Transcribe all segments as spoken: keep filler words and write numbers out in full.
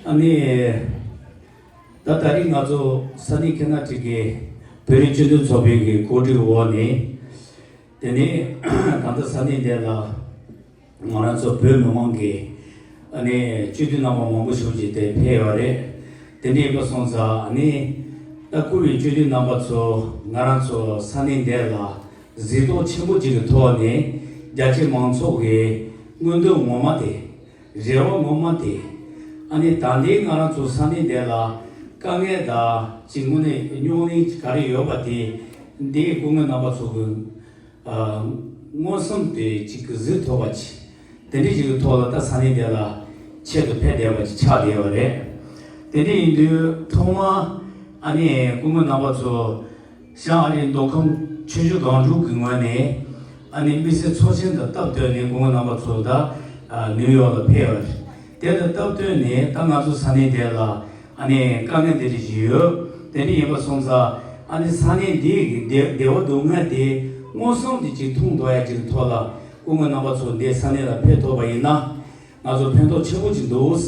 ཨ་ནི། ད་ད་རིང་ང་ཚོ་ས་གནས་ཁེ་ན་ཊི་ཀའི་བོད་རིགས་སྤྱི་མཐུན་ཚོགས་པའི་གི་གོ་སྒྲིག་འོག་ནས། དེ་ནས་ད་ལྟ་ས་གནས་འདི་ལ་ང་རང་ཚོ་བོད་མི་མང་གི་ཨ་ནི་སྤྱི་འཐུས་རྣམ་པ་མང་པོ་ཞིག་ཅིག་དེ་ཕེབས་ཡོད་རེད། དེ་འདྲ་ཡིན་པ་སོང་ཙང་ཨ་ནི་ད་སྐུ་བའི་སྤྱི་འཐུས་རྣམ་པ་ཚོ་ང་རང་ཚོ་ས་གནས་འདི་ལ་གཟིགས་རྟོག་ཆེན་པོ་ཅིག་གི་ཐོག་ནས་རྒྱ་ཆེ་མང་ཚོགས་ཀྱི་མངོན་འདོད་ངོ་མ་དེ། རེ་བ་ངོ་མ་དེ། ཨ་ནི་ད་ལྟའི་ང་རང་ཚོ་ས་གནས་འདི་ལ་དཀའ་ངལ་དང་ཅིག་དངོས་གནས་རྙོག་གླེང་ག་རེ་ཡོད་པ་དེ། འདིའི་སྐུ་ངོ་རྣམ་པ་ཚོ་གི་ཨ་མངོན་སུམ་དེ་ཅིག་གི་གཟིགས་ཐུབ་པ་ཅིག་དེ་འདྲ་ཅིག་གི་ཐོག་ལ་ད་ས་གནས་འདི་ལ་ཆེད་དུ་ཕེབས་བསྡད་པ་ཅིག་ཆགས་བསྡད་ཡོད་རེད། དེ་འདྲ་ཡིན་དུས་ཐོག་མ་ཨ་ནི་སྐུ་ངོ་རྣམ་པ་ཚོ། ཤང་ཨ་རིའི་མདོ་ཁམས་ཆུ་བཞི་སྒང་དྲུག་གི་ངོས་ནས་ཨ་ནི་དམིགས་བསལ་ཚོགས་ཆེན་དང་སྟབས་བསྟུན་ནས་སྐུ་ངོ་རྣམ་པ་ཚོ་ད་ཨ་ནིའུ་ཡོག་ལ་ཕེབས་ཡོད་རེད། དེ་དང་སྟབས་བསྟུན་ནས་ད་ང་ཚོ་ས་གནས་དེ་ལ་ཨ་ནི་དཀའ་ངལ་དེ་འདྲ་ཞིག་ཡོད། དེ་འདྲ་ཡིན་པ་སོང་ཙང་ཨ་ནི་ས་གནས་འདི་གི་བདེ་བདེ་བ་སྡུག་བསྔལ་དེ་མངོན་སུམ་དུ་ཅིག་མཐོང་ཐུབ་ཡ་ཅིག་ཐོག་ལ་སྐུ་ངོ་རྣམ་པ་ཚོ་འདི་ས་གནས་ལ་ཕེབས་ཐུབ་པ་ཡིན་ན། ང་ཚོ་ཕན་ཐོགས་ཆེན་པོ་ཅིག་འདུག་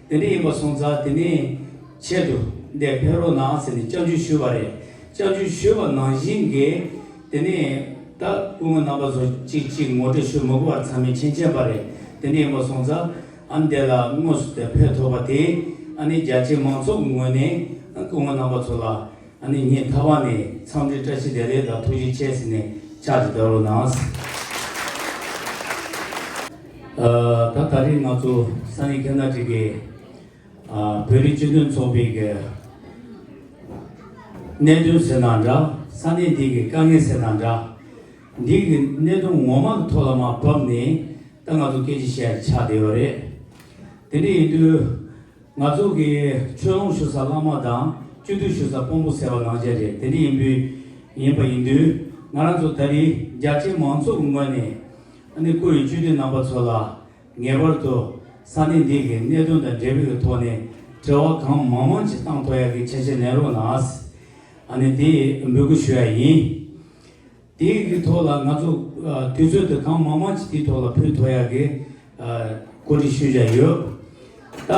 དེ་འདྲ་ཡིན་པ་སོང་ཙང་དེ་ནས་ཆེད་དུ་འདིར་ཕེབས་རོགས་གནང་ཟེར་ནས་བསྐྱར་ཞུ་ཞུས་པ་རེད། བསྐྱར་ཞུ་ཞུས་པ་ནང་བཞིན་གྱི་དེ་ནས་ད་སྐུ་ངོ་རྣམ་པ་ཚོ་གཅིག་གཅིག་ངོ་སྤྲོད་ཞུ་མི་དགོས་པར་ཚང་མས་མཁྱེན་མཁྱེན་པ་རེད། དེ་འདྲ་ཡིན་པ་སོང་ཙང་ཨ་འདི་ལ་དངོས་སུ་དེ་ཕེབས་ཐུབ་པ་དེ་ཨ་ནི་རྒྱ་ཆེ་མང་ཚོགས་ཀྱི་ངོས་ནས་སྐུ་ངོ་རྣམ་པ་ཚོ་ལ། ཨ་ནི་ངས་ཐ་བ་ནས་འཚམས་འདྲི་བཀྲ་ཤིས་བདེ་ལེགས་དང་ཐུགས་རྗེ་ཆེ་ཟེར་ནས་ཕྱག་ཅིག་བརྡབ་རོགས་གནང་། ཨ་ད་ད་རེས་ང་ཚོ་ས་གནས་ཁེ་ན་ཊི་ཀའི་ཨ་བོད་རིགས་སྤྱི་མཐུན་ཚོགས་པའི་གི་གནད་དོན་ཟེར་ན་འདྲ། ས་གནས་འདི་གི་དཀའ་ངལ་ཟེར་ན་འདྲ། འདི་གི་གནད་དོན་ངོ་མ་གི་ཐོག་ལ་མར་བབས་ནས་ད་ང་ཚོ་སྐད་ཆ་བཤད་ཆགས་བསྡད་ཡོད་རེད། དེ་འདྲ་ཡིན་དུས། ང་ཚོ་གི་ཆོས་ལུང་ཞུ་ས་བླ་མ་དང་སྤྱི་འཐུས་ཞུ་ས་དཔོན་པོ་ཟེར་བ་ནང་བཞིན་རེད། དེ་འདྲ་ཡིན་པའི་ཡིན་པ་ཡིན་དུས་ང་རང་ཚོ་ད་རེས་རྒྱ་ཆེ་མང་ཚོགས་ཀྱི་ངོས་ནས་ཨ་ནི་སྐུ་ཡི་སྤྱི་འཐུས་རྣམ་པ་ཚོ་ལ་ངེས་པར་དུ་ས་གནས་འདི་གི་གནད་དོན་དང་འབྲེལ་བའི་ཐོག་ནས་དྲི་བ་གང་མང་མང་ཞིག་བཏང་ཐུབ་ཡག་གི་ཆ་ཤས་ལེན་རོགས་གནང་། ཨ་ནི་དེ་འབོད་སྐུལ་ཞུ་ཡ་ཡིན། དེའི་གི་ཐོག་ལ་ང་ཚོ་ཨ་དུས་ཚོད་དེ་གང་མང་མང་ཅིག་དེའི་ཐོག་ལ་ཕུལ་ཐུབ་ཡག་གི་ཨ་གོ་སྒྲིག་ཞུས་བཞག་ཡོད། ད་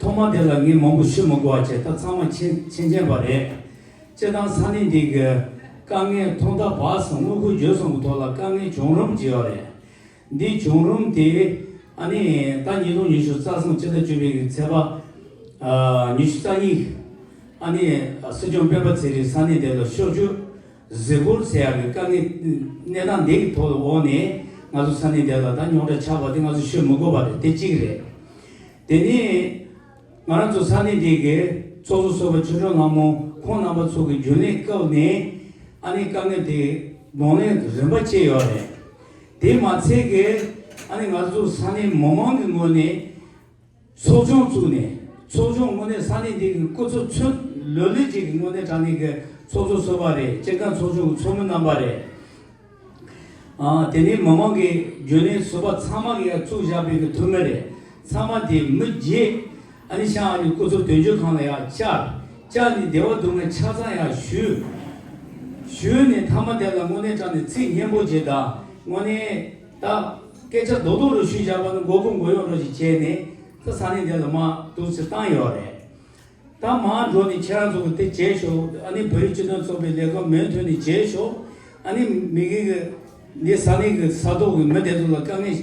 ཐོག་མ་དེ་ལ་ངས་མང་པོ་ཞུ་མི་དགོས་པ་བྱས། ད་ཚང་མ་མཁྱེན་མཁྱེན་མཁྱེན་པ་རེད། སྤྱིར་བཏང་ས་གནས་འདི་གི་དཀའ་ངལ་ཐོག་མཐའ་བར་གསུམ་དངོས་ཁུལ་བརྗོད་གསུམ་གི་ཐོག་ལ་དཀའ་ངལ་བྱུང་རིམ་ཅིག་ཡོད་རེད། འདི་བྱུང་རིམ་དེ་ཨ་ནི་ད་ཉིས་སྟོང་ཉི་ཤུ་རྩ་གསུམ་ཕྱི་ཟླ་བཅུ་པའི་གི་ཚེས་པ་ཨ་ཉི་ཤུ་རྩ་གཉིས། ཨ་ནི་སྲིད་སྐྱོང་སྤེན་པ་ཚེ་རིང་ས་གནས་དེ་ལ་ཕྱོགས་བཅུ་གཟིགས་སྐོར་ཟེར་ཡག་གི་དཀའ་ངལ་གནས་སྟངས་འདི་གི་ཐོག་ལ་འོག་ནས་ང་ཚོ་ས་གནས་དེ་ལ་ད་རྙོག་དྲ་ཆགས་པ་དེ་ང་ཚོ་ཤོད་མི་དགོས་པ་རེད། དེ་གཅིག་རེད། དེ་ནས་ང་རང་ཚོ་ས་གནས་འདི་གི་ཚོགས་གཙོ་ཟུར་པ་ཆོས་སྒྲོན་ལྷ་མོ་ཁོང་རྣམ་པ་ཚོ་གི་རྒྱུན་ལས་སྐབས་ནས་ཨ་ནི་དཀའ་ངལ་དེ་གདོང་ལེན་རིམ་པ་བྱས་ཡོད་རེད། དེ་མ་ཚད་གི་ཨ་ནི་ང་ཚོ་ས་གནས་མི་མང་གི་ངོས་ནས། ཚོགས་ཆུང་བཙུགས་ནས་ཚོགས་ཆུང་དངོས་གནས་ས་གནས་འདི་གི་སྐུ་ཚབ་ཚུན་ལོ་ལོན་ཅིག་གི་དངོས་གནས་དྲང་གནས་ཀྱི་ཚོགས་གཙོ་ཟུར་པ་རེད། སྤྱི་ཁང་ཚོགས་ཆུང་གི་ཚོགས་མི་རྣམ་པ་རེད། ཨ་དེ་ནས་མི་མང་གི་རྒྱུན་ལས་ཟུར་པ་ཚང་མ་གི་ཡང་བཙུགས་བཞག་པའི་གི་འཐུས་མི་རེད། ཚང་མ་དེ་མི་བརྗེ་ཨ་ནི་ཤང་ཨ་ནི་སྐུ་ཚབ་དོན་གཅོད་ཁང་ལ་ཡང་བཅར། བཅར་ནས་བདེ་བ་སྡུག་བསྔལ་ཆ་ཚང་ཡང་ཞུས། ཞུས་ནས་མཐའ་མ་དེ་ལ་དངོས་གནས་དྲང་གནས་ཚིག་སྙན་པོ་བྱས་དང་དངོས་གནས་ད་སྐད་ཆ་རྡོག་རྡོག་རུ་ཞུས་བཞག་པ་ནི་མགོ་སྐོར་མགོ་གཡོག་རུ་ཞིག་བྱས་ནས། ད་ས་གནས་འདི་ལ་མར་འདུག་སེ་བཏང་ཡོད་རེད། ད་མར་འགྲོ་ནས་ཁྱེད་རང་ཚོ་གི་དེ་བྱས་ཤོག་ཨ་ནི་བོད་རིགས་སྤྱི་མཐུན་ཚོགས་པའི་ལས་ཁུངས་མུ་མཐུད་ནས་བྱས་ཤོག་ཨ་ནི་མི་གི་གི་འདི་ས་གནས་ཀྱི་ས་ཐོག་གི་མི་དེ་ཚོ་ལ་དཀའ་ངལ་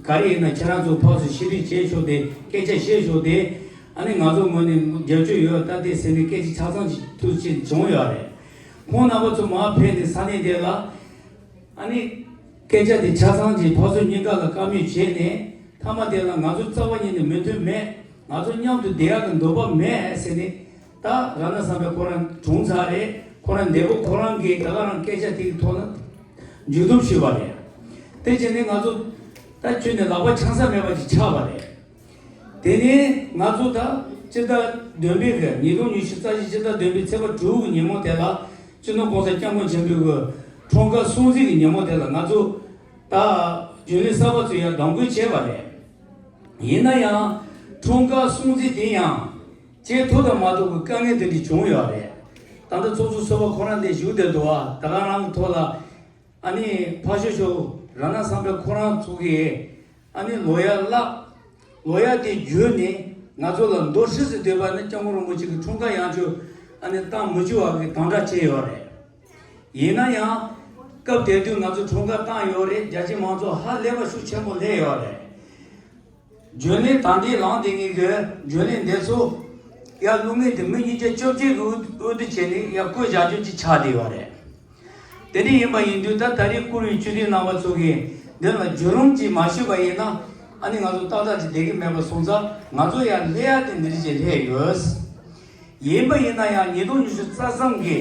ག་རེ་ཡིན་ན་ཁྱེད་རང་ཚོ་ཕར་ཚུར་ཞི་འགྲིག་བྱས་ཤོག་དེ་སྐད་ཆ་བཤད་ཤོག་དེ་ཨ་ནི་ང་ཚོ་ངོས་ནས་རྒྱབ་སྐྱོར་ཡོད་ད་དེ་ཟེར་ནས་སྐད་ཆ་ཆ་ཚང་ཅིག་ཐུགས་ཆེ་བྱུང་ཡོད་རེད། ཁོང་རྣམ་པ་ཚོ་མར་ཕེབས་ནས་ས་གནས་དེ་ལ། ཨ་ནི། སྐད་ཆ་དེ་ཆ་ཚང་གཅིག་ཕར་ཚུར་གཉིས་ཀ་ལ་བཀའ་མོལ་བྱས་ནས་མཐའ་མ་དེ་ལ་ང་ཚོ་རྩ་བ་ཉིད་ནས་མོས་མཐུན་མེད། ང་ཚོ་མཉམ་དུ་བསྡད་ཡག་གི་འདོད་པ་མེད་ཟེར་ནས་ད་ར་ན་བསམ་འཕེལ་ཁོ་རང་གྲོངས་ཚར་རེད། ཁོ་རང་འདས་པོ་ཁོ་རང་གིས་ད་ག་རང་སྐད་ཆ་དེ་གི་ཐོག་ལ་མཇུག་སྡོམ་ཞུས་པ་རེད། དེ་བྱས་ནས་ང་ཚོ་ད་ཁྱོན་ནས་ལག་པ་འཆང་ས་མེད་པ་ཅིག་ཆགས་པ་རེད། དེ་ནས་ང་ཚོ་ད་སྤྱི་ཟླ་བདུན་པའི་གི་ཉིས་སྟོང་ཉི་ཤུ་རྩ་བཞི་སྤྱི་ཟླ་བདུན་པའི་ཚེས་པ་དྲུག་གི་ཉིན་མོ་དེ་ལ་སྤྱི་ནོར་༸གོང་ས་༸སྐྱབས་མགོན་ཆེན་པོའི་གི་འཁྲུངས་སྐར་སྲུང་བརྩི་གི་ཉིན་མོ་དེ་ལ་ང་ཚོ་ད་རྒྱུན་ལས་གསར་པ་ཚོས་ཡང་གདམ་འགོད་བྱས་པ་རེད། ཡིན་ན་ཡང་འཁྲུངས་སྐར་སྲུང་བརྩི་དེ་ཡང་བྱེད་ཐུབ་དང་མ་ཐུབ་ཀྱི་དཀའ་ངལ་དེ་འདྲ་བྱུང་ཡོད་རེད། ད་ལྟ་ཚོགས་གཙོ་ཟུར་པ་ཁོ་རང་འདིར་བཞུགས་བསྡད་འདུག་བ། ད་ག་རང་གི་ཐོག་ལ། ཨ་ནི་ཕར་ཞོག་ཞོག་ར་ན་བསམ་འཕེལ་ཁོ་རང་ཚོ་གིས་ཨ་ནི་ལོ་ཡར་བརླག་ལོ་ཡར་དེ་བརྒྱུད་ནས་ ང་ཚོ་ལ་མདོ་ཧྲིལ་ཟེར་འདོད་པ་ནི་སྐྱབས་མགོན་རིན་པོ་ཆེ་གི་འཁྲུངས་སྐར་ཡང་བསྐྱར་ཨ་ནི་བཏང་མི་བཅུག་པ་གི་དམ་བསྒྲགས་བྱས་ཡོད་རེད། ཡིན་ན་ཡང་སྐབས་དེ་དུས་ང་ཚོ་འཁྲུངས་སྐར་བཏང་ཡོད་རེད། རྒྱ་ཆེ་མང་ཚོགས་ཧ་ལས་པ་ཤུགས་ཆེན་པོ་སླེབས་ཡོད་རེད། བརྗོད་ལན་ད་ལྟའི་ལངས་བསྡད་མཁན་གྱི་བརྗོད་ལན་འདི་ཚོ་ཡར་བླུག་མཁན་དེ་མི་ཉིས་བརྒྱ་བཅོ་བརྒྱད་ཀྱིས་འོས་འོས་བསྡུ་བྱས་ནས་ཡར་བསྐོས་བཞག་རྒྱུ་ཅིག་ཆགས་བསྡད་ཡོད་རེད། དེ་འདྲ་ཡིན་པ་ཡིན་དུས་ད་ད་རེས་བཀུར་འོས་སྤྱི་འཐུས་རྣམ་པ་ཚོ་གིས་འདི་ལ་བརྒྱུད་རིམ་ཅིག་མ་ཞུས་པ་ཡིན་ན་ཨ་ནི་ང་ཚོ་ཏག་ཏག་ཅིག་བསྡད་ཀྱི་མེད་པ་སོང་ཙང་ང་ཚོ་ཡར་སླེབས་ཡག་དེ་འདི་འདྲ་ཅིག་སླེབས་ཡོད། ཡིན་པ་ཡིན་ན་ཡང་ཉིས་སྟོང་ཉི་ཤུ་རྩ་གསུམ་གྱི་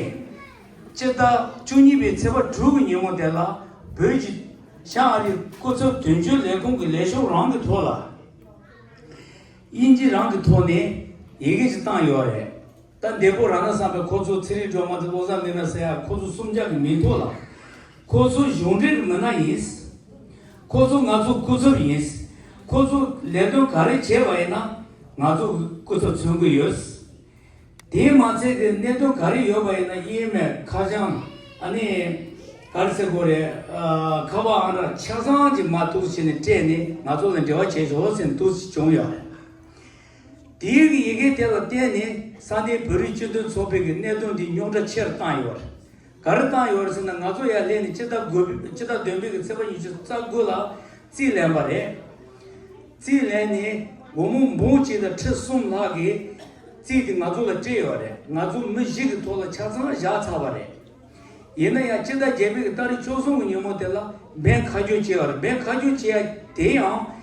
སྤྱི་ཟླ་བཅུ་གཉིས་པའི་ཚེས་པ་དྲུག་གི་ཉིན་མོ་དེ་ལ་བོད་ཀྱི་བྱང་ཨ་རིའི་སྐུ་ཚབ་དོན་གཅོད་ལས་ཁུངས་ཀྱི་ལས་ཤོག་རང་གི་ཐོག་ལ་དབྱིན་ཇི་རང་གི་ཐོག་ནས་ཡི་གེ་ཅིག་བཏང་ཡོད་རེད། ད་འདས་པོ་ར་ན་བསམ་པའི་ཁོ་ཚོ་ཚེ་རིང་སྒྲོལ་མ་དང་བློ་བཟང་མེ་མ་ཟེར་ཡ་ཁོ་ཚོ་གསུམ་ཆ་གི་མིང་ཐོག་ལ། ཁོ་ཚོ་གཞུང་འབྲེལ་གྱི་མི་སྣ་ཡིན། ཁོ་ཚོ་ང་ཚོ་སྐུ་ཚབ་ཡིན། ཁོ་ཚོ་ལས་དོན་ག་རེ་བྱས་པ་ཡིན་ན་ང་ཚོ་སྐུ་ཚབ་མཚོན་གྱི་ཡོད། དེས་མ་ཚད་ཀྱི་གནད་དོན་ག་རེ་ཡོད་པ་ཡིན་ན་ཨི་ཨེམ་ཨེཕ་ཁ་བྱང་ཨ་ནི་ག་རེ་ཟེར་དགོས་རེད། ཨ་ཁ་པར་ཨང་གྲངས་ཆ་ཚང་གཅིག་མར་འདུག་སེ་བྱས་ནས་སྤྲད་ནས་ང་ཚོ་ལ་འབྲེལ་བ་བྱས་ཤོག་ཟེར་འདུག་སེ་བྱུང་ཡོད་རེད། དེའི་གི་ཡི་གེ་དེ་ལ་བརྟེན་ནས་ས་གནས་བོད་རིགས་སྤྱི་མཐུན་ཚོགས་པའི་གི་གནད་དོན་འདི་རྙོག་དྲ་ཆེ་རུ་བཏང་ཡོད་རེད། ག་རེ་བཏང་ཡོད་རེད་ཟེར་ན་ང་ཚོ་ཡར་སླེབས་ནས་སྤྱི་ཟླ་དགུ་པའི་སྤྱི་ཟླ་བདུན་པའི་གི་ཚེས་པ་ཉི་ཤུ་རྩ་དགུ་ལ་རྩིས་ལེན་པ་རེད། རྩིས་ལེན་ནས་སྒོར་མོ་འབུམ་གཅིག་དང་ཁྲི་གསུམ་ལྷག་གི་རྩིས་དེ་ང་ཚོ་ལ་སྤྲད་ཡོད་རེད། ང་ཚོ་མི་བཞི་གི་ཐོག་ལ་ཆ་ཚང་བཞག་ཚར་བ་རེད། ཡིན་ན་ཡང་སྤྱི་ཟླ་བརྒྱད་པའི་གི་ཏ་རིག་བཅུ་གསུམ་གི་ཉིན་མོ་དེ་ལ་འབེན་ཁ་སྒྱུར་བྱས་པ་རེད། འབེན་ཁ་སྒྱུར་བྱས་ཡ་དེ་ཡང་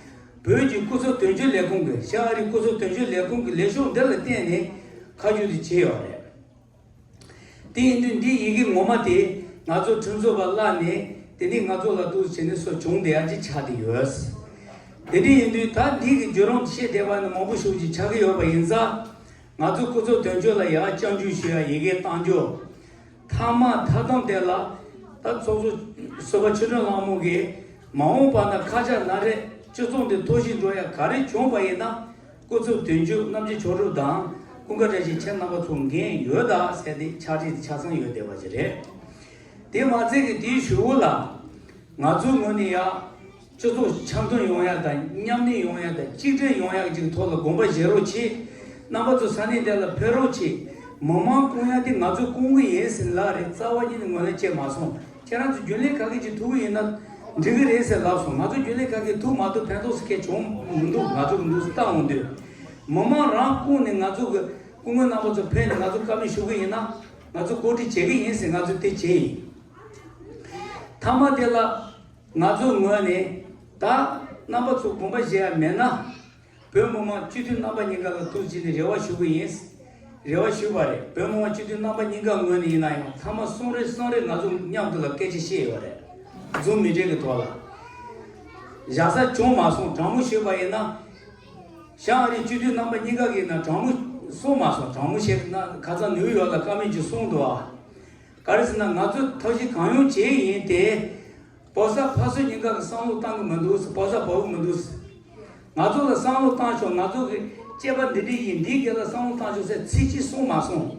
བོད་ཀྱི་སྐུ་ཚབ་དོན་གཅོད་ལས་ཁུངས་ཀྱི་བྱང་ཨ་རིའི་སྐུ་ཚབ་དོན་གཅོད་ལས་ཁུངས་ཀྱི་ལས་ཤོག་འདི་ལ་བརྟེན་ནས་ཁ་སྒྱུར་དེ་བྱས་ཡོད་རེད། དེ་ཡིན་དུས་འདིའི་ཡི་གེ་ངོ་མ་དེ་ང་ཚོ་ཁྲིམས་རྩོད་པ་བརླགས་ནས་དེ་ནས་ང་ཚོ་ལ་འདུག་བྱས་ནས་སུ་བྱུང་བསྡད་ཡ་ཅིག་ཆགས་བསྡད་ཡོད། དེ་འདྲ་ཡིན་དུས་ད་འདི་གི་བརྒྱུད་རིམ་བཤད་བསྡད་པ་ནི་མང་པོ་ཞིག་ཅིག་ཆགས་ཀྱི་ཡོད་པ་ཡིན་ཙང་། ང་ཚོ་སྐུ་ཚབ་དོན་གཅོད་ལ་ཡར་སྐྱབས་འཇུག་ཞུ་ཡ་ཡི་གེ་བཏང་རྒྱུ། མཐའ་མ་མཐའ་མཚམས་དེ་ལ་ད་ཚོགས་གཙོ་ཟུར་པ་ཆོས་སྒྲོན་ལྷ་མོ་གིས་མ་འོངས་པ་ན་ཁ་ཆག་ན་རེ་སྤྱི་ཚོགས་འདི་འཐོར་ཞིག་འགྲོ་ཡ་ག་རེ་བྱུང་བ་ཡིན་ན་སྐུ་ཚབ་དོན་གཅོད་རྣམ་རྒྱལ་ཆོས་གྲུབ་དང་ཀུན་དགའ་བཀྲ་ཤིས་ཁྱེད་རྣམ་པ་ཚོ་འགན་ཡོད་ད་ཟེར་ཏེ་ཕྱག་བྲིས་དེ་ཆ་ཚང་ཡོད་བསྡད་པ་ཞིག་རེད། དེ་མ་ཚད་ཀྱི་དེའི་ཞུ་བོ་ལ་ང་ཚོའི་ངོས་ནས་ཡ། སྤྱི་ཚོགས་འཆམ་མཐུན་ཡོང་ཡག་དང་མཉམ་གནས་ཡོང་ཡག་དང་གཅིག་སྒྲིལ་ཡོང་ཡག་ཅིག་ཐོག་ལ་དགོངས་པ་བཞེས་རོགས་བྱེད། རྣམ་པ་ཚོ་ས་གནས་དེ་ལ་ཕེབས་རོགས་བྱེད། མི་མང་སྐུང་ཡག་དེ་ང་ཚོས་སྐུང་གི་ཡིན་ཟེར་ལབ་རེད། རྩ་བ་ཉིད་ནས་ངོས་ལེན་བྱས་མ་སོང་། ཁྱེད་རང་ཚོ་རྒྱུན་ལས་ཁ་ཤས་ཅིག་ཐུག་གི་ཡིན་ན་འགྲིག་གི་རེད་ཟེར་ལབ་སོང་། ང་ཚོ་རྒྱུན་ལས་ཁ་ཤས་ཐུག་མ་ཐུབ་ཕན་ཐོགས་སུ་སྐད་བྱུང་མི་འདུག་ང་ཚོ་གི་འདུག་སེ་བཏང་འོང་དུས། མི་མང་རང་སྐུང་ནས་ང་ཚོ་གི་སྐུ་ངོ་རྣམ་པ་ཚོ་ཕེབས་ནས་ང་ཚོ་བཀའ་མོལ་ཞུ་གི་ཡིན་ན་ང་ཚོ་གོ་སྒྲིག་བྱེད་གི་ཡིན་ཟེར་ང་ཚོ་དེ་བྱས་ཡིན། མཐའ་མ་དེ་ལ། ང་ཚོའི་ངོས་ནས་ད་རྣམ་པ་ཚོ་དགོངས་པ་བཞེས་ཡ་མེད་ན། བོད་མི་མང་སྤྱི་འཐུས་རྣམ་པ་གཉིས་ཀ་ལ་ཐུགས་རྗེ་ནས་རེ་བ་ཞུ་གི་ཡིན། རེ་བ་ཞུས་པ་རེད། བོད་མི་མང་སྤྱི་འཐུས་རྣམ་པ་གཉིས་ཀ་ངོས་ནས་ཡིན་ན་ཡང་མཐའ་མ་གསུང་རེ་གསུང་རེ་ང་ཚོ་མཉམ་དུ་ལ་སྐད་ཆ་བཤད་ཡོད་རེད། འཛུམ་མི་འདྲེ་གི་ཐོག་ལ། བཞག་ས་བྱུང་མ་སོང་། དྲང་མོ་ཞུས་པ་ཡིན་ན། བྱང་ཨ་རིའི་སྤྱི་འཐུས་རྣམ་པ་གཉིས་ཀ་གིས་ན་དྲང་མོ་གསུང་མ་སོང་། དྲང་མོ་བཤད་ན་ཁ་སང་ནིའུ་ཡོག་ལ་བཀའ་མོལ་ཅིག་གསུངས་འདུག་ཨ། ག་རེ་ཟེར་ན་ང་ཚོས་ཐབས་ཤེས་གང་ཡོང་བྱས་ཡིན་ཏེ། བོད་ས་ཕ་སོ་གཉིས་ཀ་གི་བསམ་བློ་བཏང་གི་མི་འདུག་ཟེར། བོད་ས་བབས་གི་མི་འདུག་ཟེར། ང་ཚོ་ལ་བསམ་བློ་བཏང་ཤོག་ང་ཚོ་གི་སྐྱེས་པ་འདི་འདྲ་ཡིན། འདིའི་སྒེར་ལ་བསམ་བློ་བཏང་ཤོག་ཟེར་ཚིག་གཅིག་གསུངས་མ་སོང་།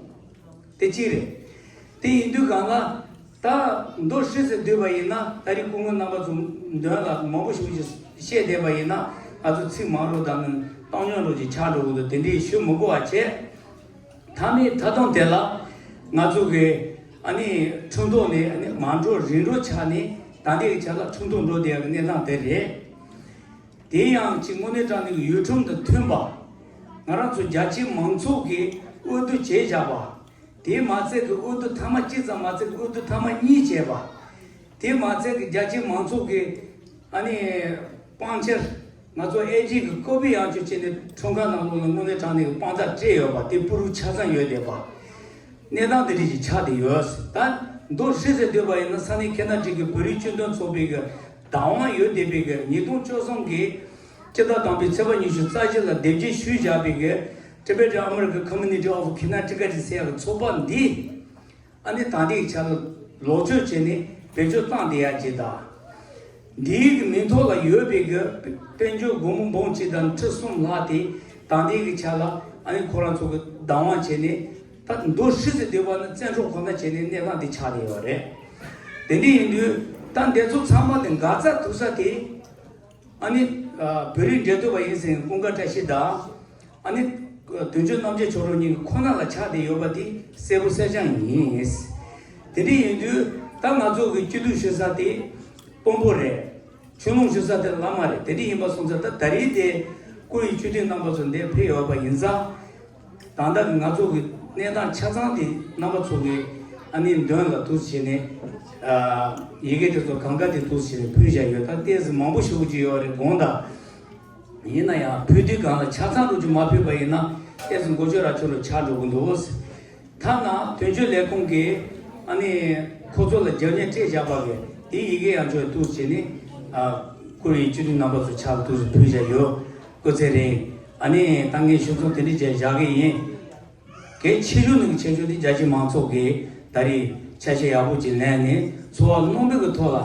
དེ་གཅིག་རེད། དེ་ཡིན་དུས་གང་ལ་ད་མདོ་ཧྲིལ་ཟེར་བསྡད་པ་ཡིན་ན་ད་རེས་སྐུ་ངོ་རྣམ་པ་ཚོ་མདུན་ལ་མང་པོ་ཞིག་ཅིག་བཤད་བསྡད་པ་ཡིན་ན་ང་ཚོ་ཚིག་མང་རུ་དང་བཏང་སྙོམས་རུ་ཅིག་ཆགས་འགྲོ་གི་འདུག་དེ་འདྲའི་ཞུ་མི་དགོས་པ་བྱས། མཐའ་མའི་མཐའ་སྡོམ་དེ་ལ་ང་ཚོ་གི་ཨ་ནི་ཁྲིམས་ཐོག་ནས་ཨ་ནི་མ་འགྲོ་རིང་འགྲོ་ཆགས་ནས་ད་ལྟའི་ཆ་ལ་ཁྲིམས་ཐོག་འགྲོ་བསྡད་ཡག་གི་གནས་སྟངས་དེ་རེད། དེ་ཡང་ཅིག་དངོས་གནས་དྲང་གནས་ཀྱི་ཡུལ་ཁྲིམས་དང་མཐུན་པ། ང་རང་ཚོ་རྒྱ་ཆེའི་མང་ཚོགས་ཀྱིས་འོས་བསྡུ་བྱས་བཞག་པ། དེ་མ་ཚད་ཀྱི་འོས་བསྡུ་ཐེངས་མ་གཅིག་ཙམ་མ་ཚད་ཀྱི་འོས་བསྡུ་ཐེངས་མ་གཉིས་བྱས་པ། དེ་མ་ཚད་ཀྱི་རྒྱ་ཆེའི་མང་ཚོགས་ཀྱིས་ཨ་ནི་སྤང་ཆར་ང་ཚོ་ཨེ་ཇི་གི་ཀོ་པི་ཡང་བཅོལ་བྱས་ནས་ཁྲིམས་ཁང་ནང་ལོགས་ལ་དངོས་གནས་དྲང་གནས་ཀྱི་དཔང་རྟགས་སྤྲད་ཡོད་པ་དེ་པུ་རུ་ཆ་ཚང་ཡོད་བསྡད་པ། གནས་སྟངས་འདི་འདྲ་ཞིག་ཆགས་བསྡད་ཡོད། ད་མདོ་ཧྲིལ་ཟེར་སྡོད་པ་ཡིན་ན་ས་གནས་ཁེ་ན་ཌི་གི་བོད་རིགས་སྤྱི་མཐུན་ཚོགས་པའི་གི་བདག་དབང་ཡོད་བསྡད་པའི་གི་ཉིས་སྟོང་བཅུ་གསུམ་གི་སྤྱི་ཟླ་དང་པོའི་ཚེས་པ་ཉི་ཤུ་རྩ་བཞི་ལ་དེབ་སྐྱེལ་ཞུས་བཞག་པའི་གི་Tibetan American Community of Connecticut ཟེར་ཡག་གི་ཚོགས་པ་འདི་ཨ་ནི་ད་ལྟའི་ཆ་ལ་ལོག་སྤྱོད་བྱས་ནས་བེད་སྤྱོད་བཏང་བསྡད་ཡག་ཅིག་དང་། འདིའི་གི་མིང་ཐོག་ལ་ཡོད་པའི་གི་དཔལ་འབྱོར་སྒོར་མོ་འབུམ་གཅིག་དང་ཁྲི་གསུམ་ལྷག་དེ་ད་ལྟའི་གི་ཆ་ལ་ཨ་ནི་ཁོ་རང་ཚོ་གི་བདག་དབང་བྱས་ནས་ད་མདོ་ཧྲིལ་ཟེར་སྡོད་པ་ནི་བཙན་འཕྲོག་ཁོ་ན་བྱས་ནས་གནས་སྟངས་དེ་ཆགས་བསྡད་ཡོད་རེད། དེ་འདྲ་ཡིན་དུས་ད་འདི་ཚོ་ཚང་མ་དེ་འགག་རྩ་ཐུག་ས་དེ་ཨ་ནི་བོད་རིགས་འབྲེལ་མཐུད་པ་ཡིན་ཟེར་ཀུན་དགའ་བཀྲ་ཤིས་དང་ ཨ་ནི་དོན་གཅོད་རྣམ་རྒྱལ་ཁྱོད་རང་གཉིས་ཀྱི་ཁོག་ན་ལ་ཆགས་བསྡད་ཡོད་པ་དེ་གསལ་པོ་གསལ་རྐྱང་ཡིན། དེ་འདྲ་ཡིན་དུས་ད་ང་ཚོ་གི་སྤྱི་འཐུས་ཞུ་ས་དེ་དཔོན་པོ་རེད། ཆོས་ལུང་ཞུ་ས་དེ་བླ་མ་རེད། དེ་འདྲ་ཡིན་པ་སོང་ཙང་ད་ད་རེས་དེ་སྐུ་ཡི་སྤྱི་འཐུས་རྣམ་པ་ཚོ་འདིར་ཕེབས་ཡོད་པ་ཡིན་ཙང་། ད་ལྟ་གི་ང་ཚོ་གི་གནས་སྟངས་ཆ་ཚང་དེ་རྣམ་པ་ཚོ་གི་ཨ་ནི་མདུན་ལ་འདུག་བྱས་ནས། ཨ། ཡི་གེ་དེ་ཚོ་གང་ག་དེ་འདུག་བྱས་ནས་ཕུལ་བཞག་ཡོད། ད་ཏོག་ཙམ་མང་པོ་ཞུ་གི་ཡོད་རེད་དགོངས་དག། ཡིན་ན་ཡང་ཕུལ་དུས་སྒང་ལ་ཆ་ཚང་འགྲོ་རྒྱུ་མ་ཕུལ་བ་ཡིན་ན་ཏོག་ཙམ་མགོ་ཆོད་ར་ཆོད་རུ་ཆགས་འགྲོ་གི་འདུག། ཐ་ན་དོན་གཅོད་ལས་ཁུངས་ཀྱིས་ཨ་ནི་ཁོ་ཚོ་ལ་རྒྱབ་གཉེར་སྤྲད་བཞག་པ་གི་དེའི་ཡི་གེ་ཡང་ཆོས་འདུག་བྱས་ནས། ཨ། སྐུ་ཡི་སྤྱི་འཐུས་རྣམ་པ་ཚོ་ཕྱག་ཏུ་ཕུལ་བཞག་ཡོད། སྐུ་ཚེ་རིང་། ཨ་ནི་ད་ངས་ཞུ་ཚོགས་དེ་འདྲ་བྱས་བཞག་གི་ཡིན། གལ་ཆེ་ཤོས་ནི་ཆེ་ཤོས་དེ་རྒྱ་ཆེ་མང་ཚོགས་ཀྱིས་ད་རེས་ཆ་ཤས་ཡག་པོ་ཅིག་ལེན་ནས་འཚོ་བ་སྣོན་པའི་གི་ཐོག་ལ་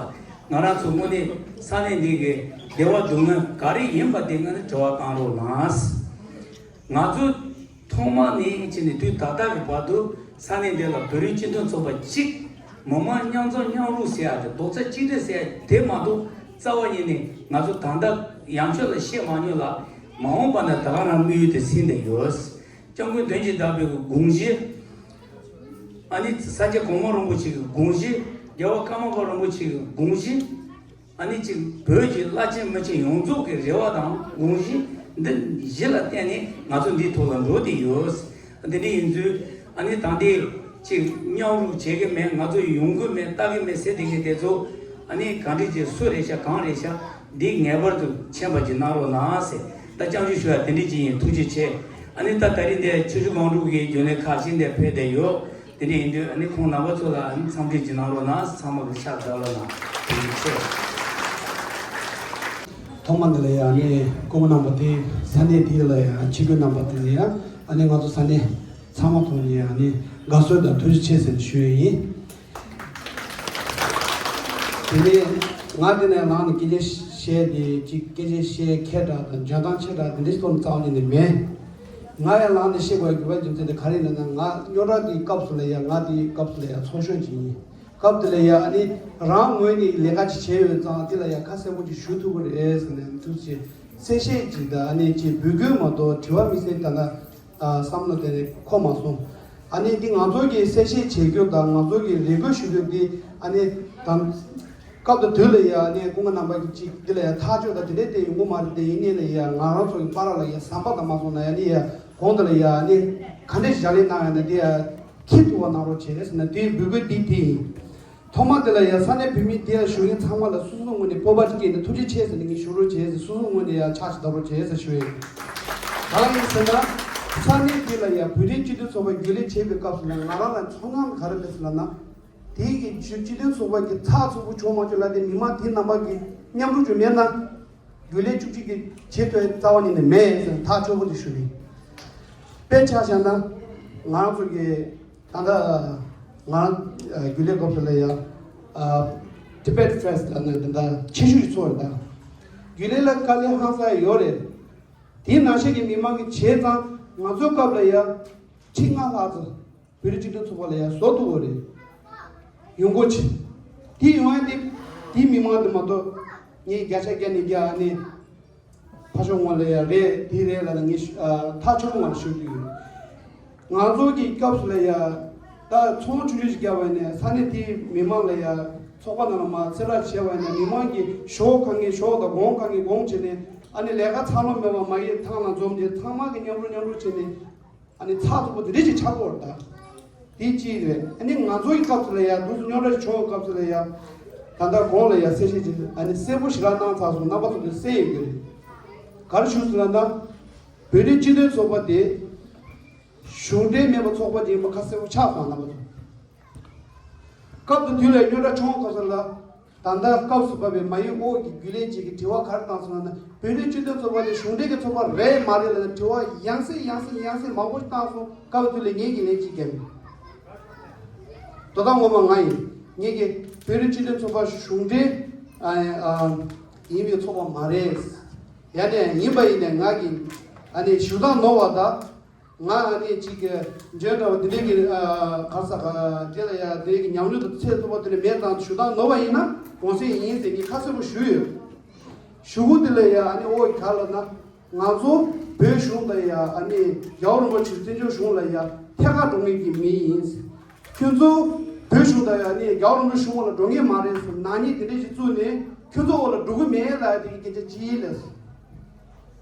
ང་རང་ཚོ་དངོས་གནས་ས་གནས་འདི་གི་བདེ་བ་སྡུག་བསྔལ་ག་རེ་ཡིན་པ་དེ་ངས་ནི་དྲི་བ་བཏང་རོགས་གནང་། ང་ཚོ་ཐོག་མ་ནས་ཕྱིན་ནས་དུས་ད་ལྟ་གི་བར་དུ་ས་གནས་འདི་ལ་བོད་རིགས་སྤྱི་མཐུན་ཚོགས་པ་གཅིག་མི་མང་མཉམ་འཛོམས་མཉམ་རུབ་ཟེར་ཡ་དེ་རྡོག་རྩ་གཅིག་སྒྲིལ་ཟེར་ཡ་དེ་མ་གཏོགས་རྩ་བ་ཉིད་ནས་ང་ཚོ་ད་ལྟ་ཡང་ཆོས་ལ་བཤད་མ་མྱོང་ལ་མ་འོངས་པ་ན་ད་ག་རང་དམིགས་ཡུལ་དེ་ཟིན་བསྡད་ཡོད། སྐྱབས་མགོན་དོན་གྱི་བདག་པོའི་དགོངས་གཞི། ཨ་ནི་ས་སྐྱ་གོང་མ་རིན་པོ་ཆེ་གི་དགོངས་གཞི། རྒྱལ་བ་ཀརྨ་པ་རིན་པོ་ཆེ་གི་དགོངས་གཞི། ཨ་ནི་གཅིག་བོད་ཀྱི་བླ་ཆེན་མི་ཆེན་ཡོངས་རྫོགས་ཀྱི་རེ་བ་དང་དགོངས་གཞི་འདི་བཞི་ལ་བརྟེན་ནས་ང་ཚོ་འདིའི་ཐོག་ལ་འགྲོ་བསྡད་ཡོད། འདི་འདྲ་ཡིན་ཚུལ་ཨ་ནི་ད་ལྟའི་གཅིག་མཉམ་རུབ་བྱེད་ཀྱི་མེད། ང་ཚོ་ཡོང་གི་མེད། ལྟ་གི་མེད་ཟེར་བསྡད་མཁན་དེ་ཚོ་ཨ་ནི་ག་འདྲ་ཅིག་སུ་རེད་ཤག་གང་རེད་ཤག་འདི་ངེས་པར་དུ་མཁྱེན་པ་ཅིག་གནང་རོགས་གནང་ཟེར། ད་སྐྱབས་འཇུག་ཞུ་ཡ་དེ་འདྲ་ཅིག་ཡིན། ཐུགས་རྗེ་ཆེ། ཨ་ནི་ད་ད་རིང་འདིར་ཆུ་བཞི་སྒང་དྲུག་གི་རྒྱུན་ལས་ཁག་ཅིག་འདིར་ཕེབས་བསྡད་ཡོད། དེ་འདྲ་ཡིན་དུས་ཨ་ནི་ཁོང་རྣམ་པ་ཚོ་ལ་ཨ་ནི་འཚམས་འདྲི་ཅིག་གནང་རོགས་གནང་། ཚང་མ་གི་ཕྱག་བརྡབ་རོགས་གནང་། ཐུགས་རྗེ་ཆེ། ཐོག་མ་འདི་ལ་ཡང་ཨ་ནི་སྐུ་ངོ་རྣམ་པ་དེ་ས་གནས་དེ་ལ་ཡང་ཆེ་ཤོས་རྣམ་པ་དེ་ལ་ཡང་ཨ་ནི་ང་ཚོ་ས་གནས་ཚང་མ་ཐོག་ནས་ཡང་ཨ་ནི་དགའ་བསུ་དང་ཐུགས་རྗེ་ཆེ་ཟེར་ནས་ཞུ་ཡི་ཡིན། དེ་ནས་ང་འདི་ནས་ལངས་ནས་སྐད་ཆ་བཤད་དེ་གཅིག་སྐད་ཆ་བཤད་མཁས་དྲགས་དང་འཇོན་ཐང་ཆེ་དྲགས་དེ་འདྲ་ཞིག་ཐོག་ནས་རྩ་བ་ཉིད་ནས་མེད། ང་ཡང་ལངས་ནས་བཤད་དགོས་ཡ་དགོས་པའི་རྒྱུ་མཚན་དེ་ག་རེ་ཡིན་ན། ང་རྙོག་དྲ་དེའི་སྐབས་སུ་ལ་ཡ་ང་དེའི་སྐབས་སུ་ལ་ཡ་ཚོགས་ཞུགས་ཅིག་ཡིན། སྐབས་དེ་ལ་ཡ་ཨ་ནི་རང་ངོས་ནས་ལས་ཀ་ཅིག་བྱས་ཡོད་ཙང་དེ་ལ་ཡ་ཁ་གསལ་པོ་ཅིག་ཞུ་ཐུབ་ཀྱི་རེད་ཟེར་ནས་ཐུགས་རྗེ་ཆེ། གསལ་བཤད་ཅིག་དང་ཨ་ནི་ཅིག་འབོད་སྐུལ་མ་གཏོགས་དྲི་བ་དམིགས་བསལ་ད་ལྟ་ཨ་བསམ་བློ་དེ་ནས་འཁོར་མ་སོང་། ཨ་ནི་འདི་ང་ཚོ་གིས་གསལ་བཤད་བྱེད་རྒྱུ་དང་ང་ཚོ་གིས་རེ་སྐུལ་ཞུ་རྒྱུ་འདི་ཨ་ནི་དང་། སྐབས་དང་དུས་ལ་ཡ་ཨ་ནི་སྐུ་ངོ་རྣམ་པ་གིས་ཅིག་འདི་ལ་ཡ་ཐག་གཅོད་དང་དེ་འདྲའི་དེ་ཡོང་གི་མ་རེད་དེ། ཡིན་ནའི་ལ་ཡ་ང་རང་ཚོ་གི་བར་ལ་ཡ་ཟམ་པ་དང་མ་སོང་ན་ཡ་ནི་ཡ་གོང་དུ་ལ་ཡ་ཨ་ནི་ག་འདྲས་ཞིག་ལས་གནང་ཡ་ན་འདི་ཡ་འཁྱེར་ཐུབ་པ་གནང་རོགས་བྱེད་ཟེར་ན་དེའི་འབོད་སྐུལ་འདི་དེ་ཡིན། ཐོག་མ་དེ་ལ་ཡ་ས་གནས་བོད་མི་དེ་ལ་བཞུགས་མཁན་ཚང་མ་ལ་སོ་སོ་ངོས་ནས་སྤོབས་པ་སྐྱེས་ནས་ཐུགས་རྗེ་ཆེ་ཟེར་ནས་ངས་ཞུ་རོགས་བྱེད་ཟེར། སོ་སོ་ངོས་ནས་ཡ་ཕྱག་ཞིག་བརྡབ་རོགས་བྱེད་ཟེར་ཞུ་ཡ་ཡིན། གང་ཡིན་ཟེར་ན་ས་གནས་དེ་ལ་ཡ་བོད་རིགས་སྤྱི་མཐུན་ཚོགས་པ་རྒྱུན་ལས་བྱེད་པའི་སྐབས་སུ་ལ་ང་རང་ལ་ཚོར་སྣང་ག་རེ་འདུག་ཟེར་ལབ་ན། དེ་གི་སྤྱི་མཐུན་ཚོགས་པ་གི་ཚགས་ཚུད་པོ་བྱུང་མ་བྱུང་ལ་དེ་མི་མང་དེ་རྣམ་པ་གི་མཉམ་རུབ་ཅིག་མེད་ན། རྒྱུན་ལས་བཅུ་གཅིག་གི་བྱེད་ཐུབ་རྩ་བ་ཉིད་ནས་མེད་ཟེར་ཐག་ཆོད་པོ་དེ་ཞུ་གི་ཡིན། དཔེ་ཆ་བཞག་ན་ང་རང་ཚོ་གི་ད་ལྟ་ང་རང་རྒྱུན་ལས་སྐབས་སུ་ལ་ཡ་Tibet Fest ལ་ནི་ད་ལྟ་ཆེ་ཤོས་ཀྱི་ཚོགས་རེད། ད་རྒྱུན་ལས་ལ་དཀའ་ལས་ཁག་ས་ཡོད་རེད། དེའི་ནང་བཞིན་གྱི་མི་མང་གི་བྱས་ཙང་ང་ཚོའི་སྐབས་ལ་ཡ་ཁྲི་ལྔ་ལྷག་ཙམ་བོད་རིགས་སྤྱི་མཐུན་ཚོགས་པ་ལ་ཡང་བཟོ་ཐུབ་པ་རེད། ཡོང་སྒོ་ཆེ། དེ་ཡོང་ཡ་དེ་དེའི་མི་མང་དེ་མ་གཏོགས་ངས་བརྒྱ་ཆ་བརྒྱ་ནས་བརྒྱ་ནས་ཕ་ཤོག་ངོ་ལ་ཡ་རེད་དེ་རེད་ལ་ངས་ཐག་ཆོད་པོ་ང་ལ་ཞུ་རྒྱུ་ཡོད། ང་ཚོ་གི་སྐབས་སུ་ལ་ཡ་ད་ཚོང་ཆུང་ཆུང་ཞིག་བརྒྱབ་པ་ཡིན་ནའི་ས་གནས་དེའི་མི་མང་ལ་ཡ་ཚོགས་པ་ནང་ལ་མ་གསལ་བསྒྲགས་བྱས་པ་ཡིན་ན་མི་མང་གི་ཞོགས་གང་གི་ཞོགས་དང་དགོང་གང་གི་དགོང་བྱས་ནས་ཨ་ནི་ལས་ཀ་ཚ་ལོ་མེད་པ་མ་ཡི་ཐང་ལ་འཛོམས་ཏེ་ཚང་མ་གི་མཉམ་རུབ་མཉམ་རུབ་བྱས་ནས། ཨ་ནི་ཚགས་ཚུད་པོ་དེ་འདྲ་ཞིག་ཆགས་ཀྱི་ཡོད་རེད་ད། དེ་གཅིག་རེད། ཨ་ནི་ང་ཚོ་ཡི་སྐབས་སུ་ལ་ཡ་འདུག་སེ་རྙོག་དྲ་ཞིག་བྱུང་བའི་སྐབས་སུ་ལ་ཡ། ད་ལྟ་གོང་ལ་ཡ་གསལ་བཤད་ཅིག་ཨ་ནི་གསལ་པོ་ཞེ་དྲག་གནང་ཚར་སོང་། རྣམ་པ་ཚོ་དེ་གསལ་ཡོད་ཀྱི་རེད། ག་རེ་ཞུ་ཟེར་ན་ད། བོད་རིགས་སྤྱི་མཐུན་ཚོགས་པ་དེ་གཞུང་འབྲེལ་མེད་པའི་ཚོགས་པ་ཅིག་ཡིན་པ་ཁ་གསལ་པོ་ཆགས་སོང་། རྣམ་པ་ཚོ། སྐབས་དང་དུས་ལ་རྙོག་དྲ་བྱུང་བའི་སྐབས་སུ་ལ། ད་ལྟ་སྐབས་སུ་བབས་པའི་མ་ཡུལ་ཨོ་གི་རྒྱུན་ལས་ཅིག་གིས་དྲི་བ་ག་རེ་བཏང་སོང་ལབ་ན། བོད་རིགས་སྤྱི་མཐུན་ཚོགས་པ་དེ་གཞུང་འབྲེལ་གྱི་ཚོགས་པ་རེད་མ་རེད་ལབ་ན་དྲི་བ་ཡང་སེ་ཡང་སེ་ཡང་སེ་མང་པོ་ཞིག་བཏང་སོང་། སྐབས་དེ་ལ་ངེད་ཀྱིས་ལན་གཅིག་བརྒྱབ་མེད། དོ་བདག་ངོ་མ་ང་ཡིན། ངེད་ཀྱིས་བོད་རིགས་སྤྱི་མཐུན་ཚོགས་པ་གཞུང་འབྲེལ་ཨ་ཨ་ཡིན་པའི་ཚོགས་པ་མ་རེད། ཡ་ནས་ཡིན་པ་ཡིན་ནས་ང་གིས་ཨ་ནི་ཞུ་སྟངས་ནོར་བ་དང་། ང་ཨ་ནི་གཅིག་གི་འཇོན་འདྲ་བ་འདི་འདྲའི་གི་ཨ་ག་རེ་ཟེར་ག་དེ་ལ་ཡ་དེ་གི་ཉམས་མྱོང་དང་ཚད་མཐོ་པོ་དེ་འདྲ་མེད་ཙང་ཞུ་སྟངས་ནོར་བ་ཡིན་ན་དགོངས་སེལ་ཡིན་ཟེར་ངས་ཁ་གསལ་པོ་ཞུས་ཡོད། ཞུ་སྒོ་དེ་ལ་ཡ་ཨ་ནི་ཨོ་ག་ལབ་ན་ང་ཚོ་ བོད་གཞུང་དང་ཡ་ཨ་ནི་རྒྱལ་བ་རིན་པོ་ཆེ་བཙན་བྱོལ་གཞུང་ལ་ཡ་ཐད་ཀར་འགྲོ་མཁན་གྱི་མི་ཡིན། ཁྱོད་ཚོ་བོད་གཞུང་དང་ཡ་ཨ་ནི་རྒྱལ་བ་རིན་པོ་ཆེ་གཞུང་ལ་འགྲོ་མཁན་མ་རེད་ཟེར་ནག་ཉེས་དེ་འདྲ་ཞིག་བཙུགས་ནས་ཁྱོད་ཚོ་འོག་ལ་འགྲོ་གི་མེད་ལབ་ཡ་དེ་གི་སྐད་ཆ་ཅི་ཡིན་ལབ་སོང་།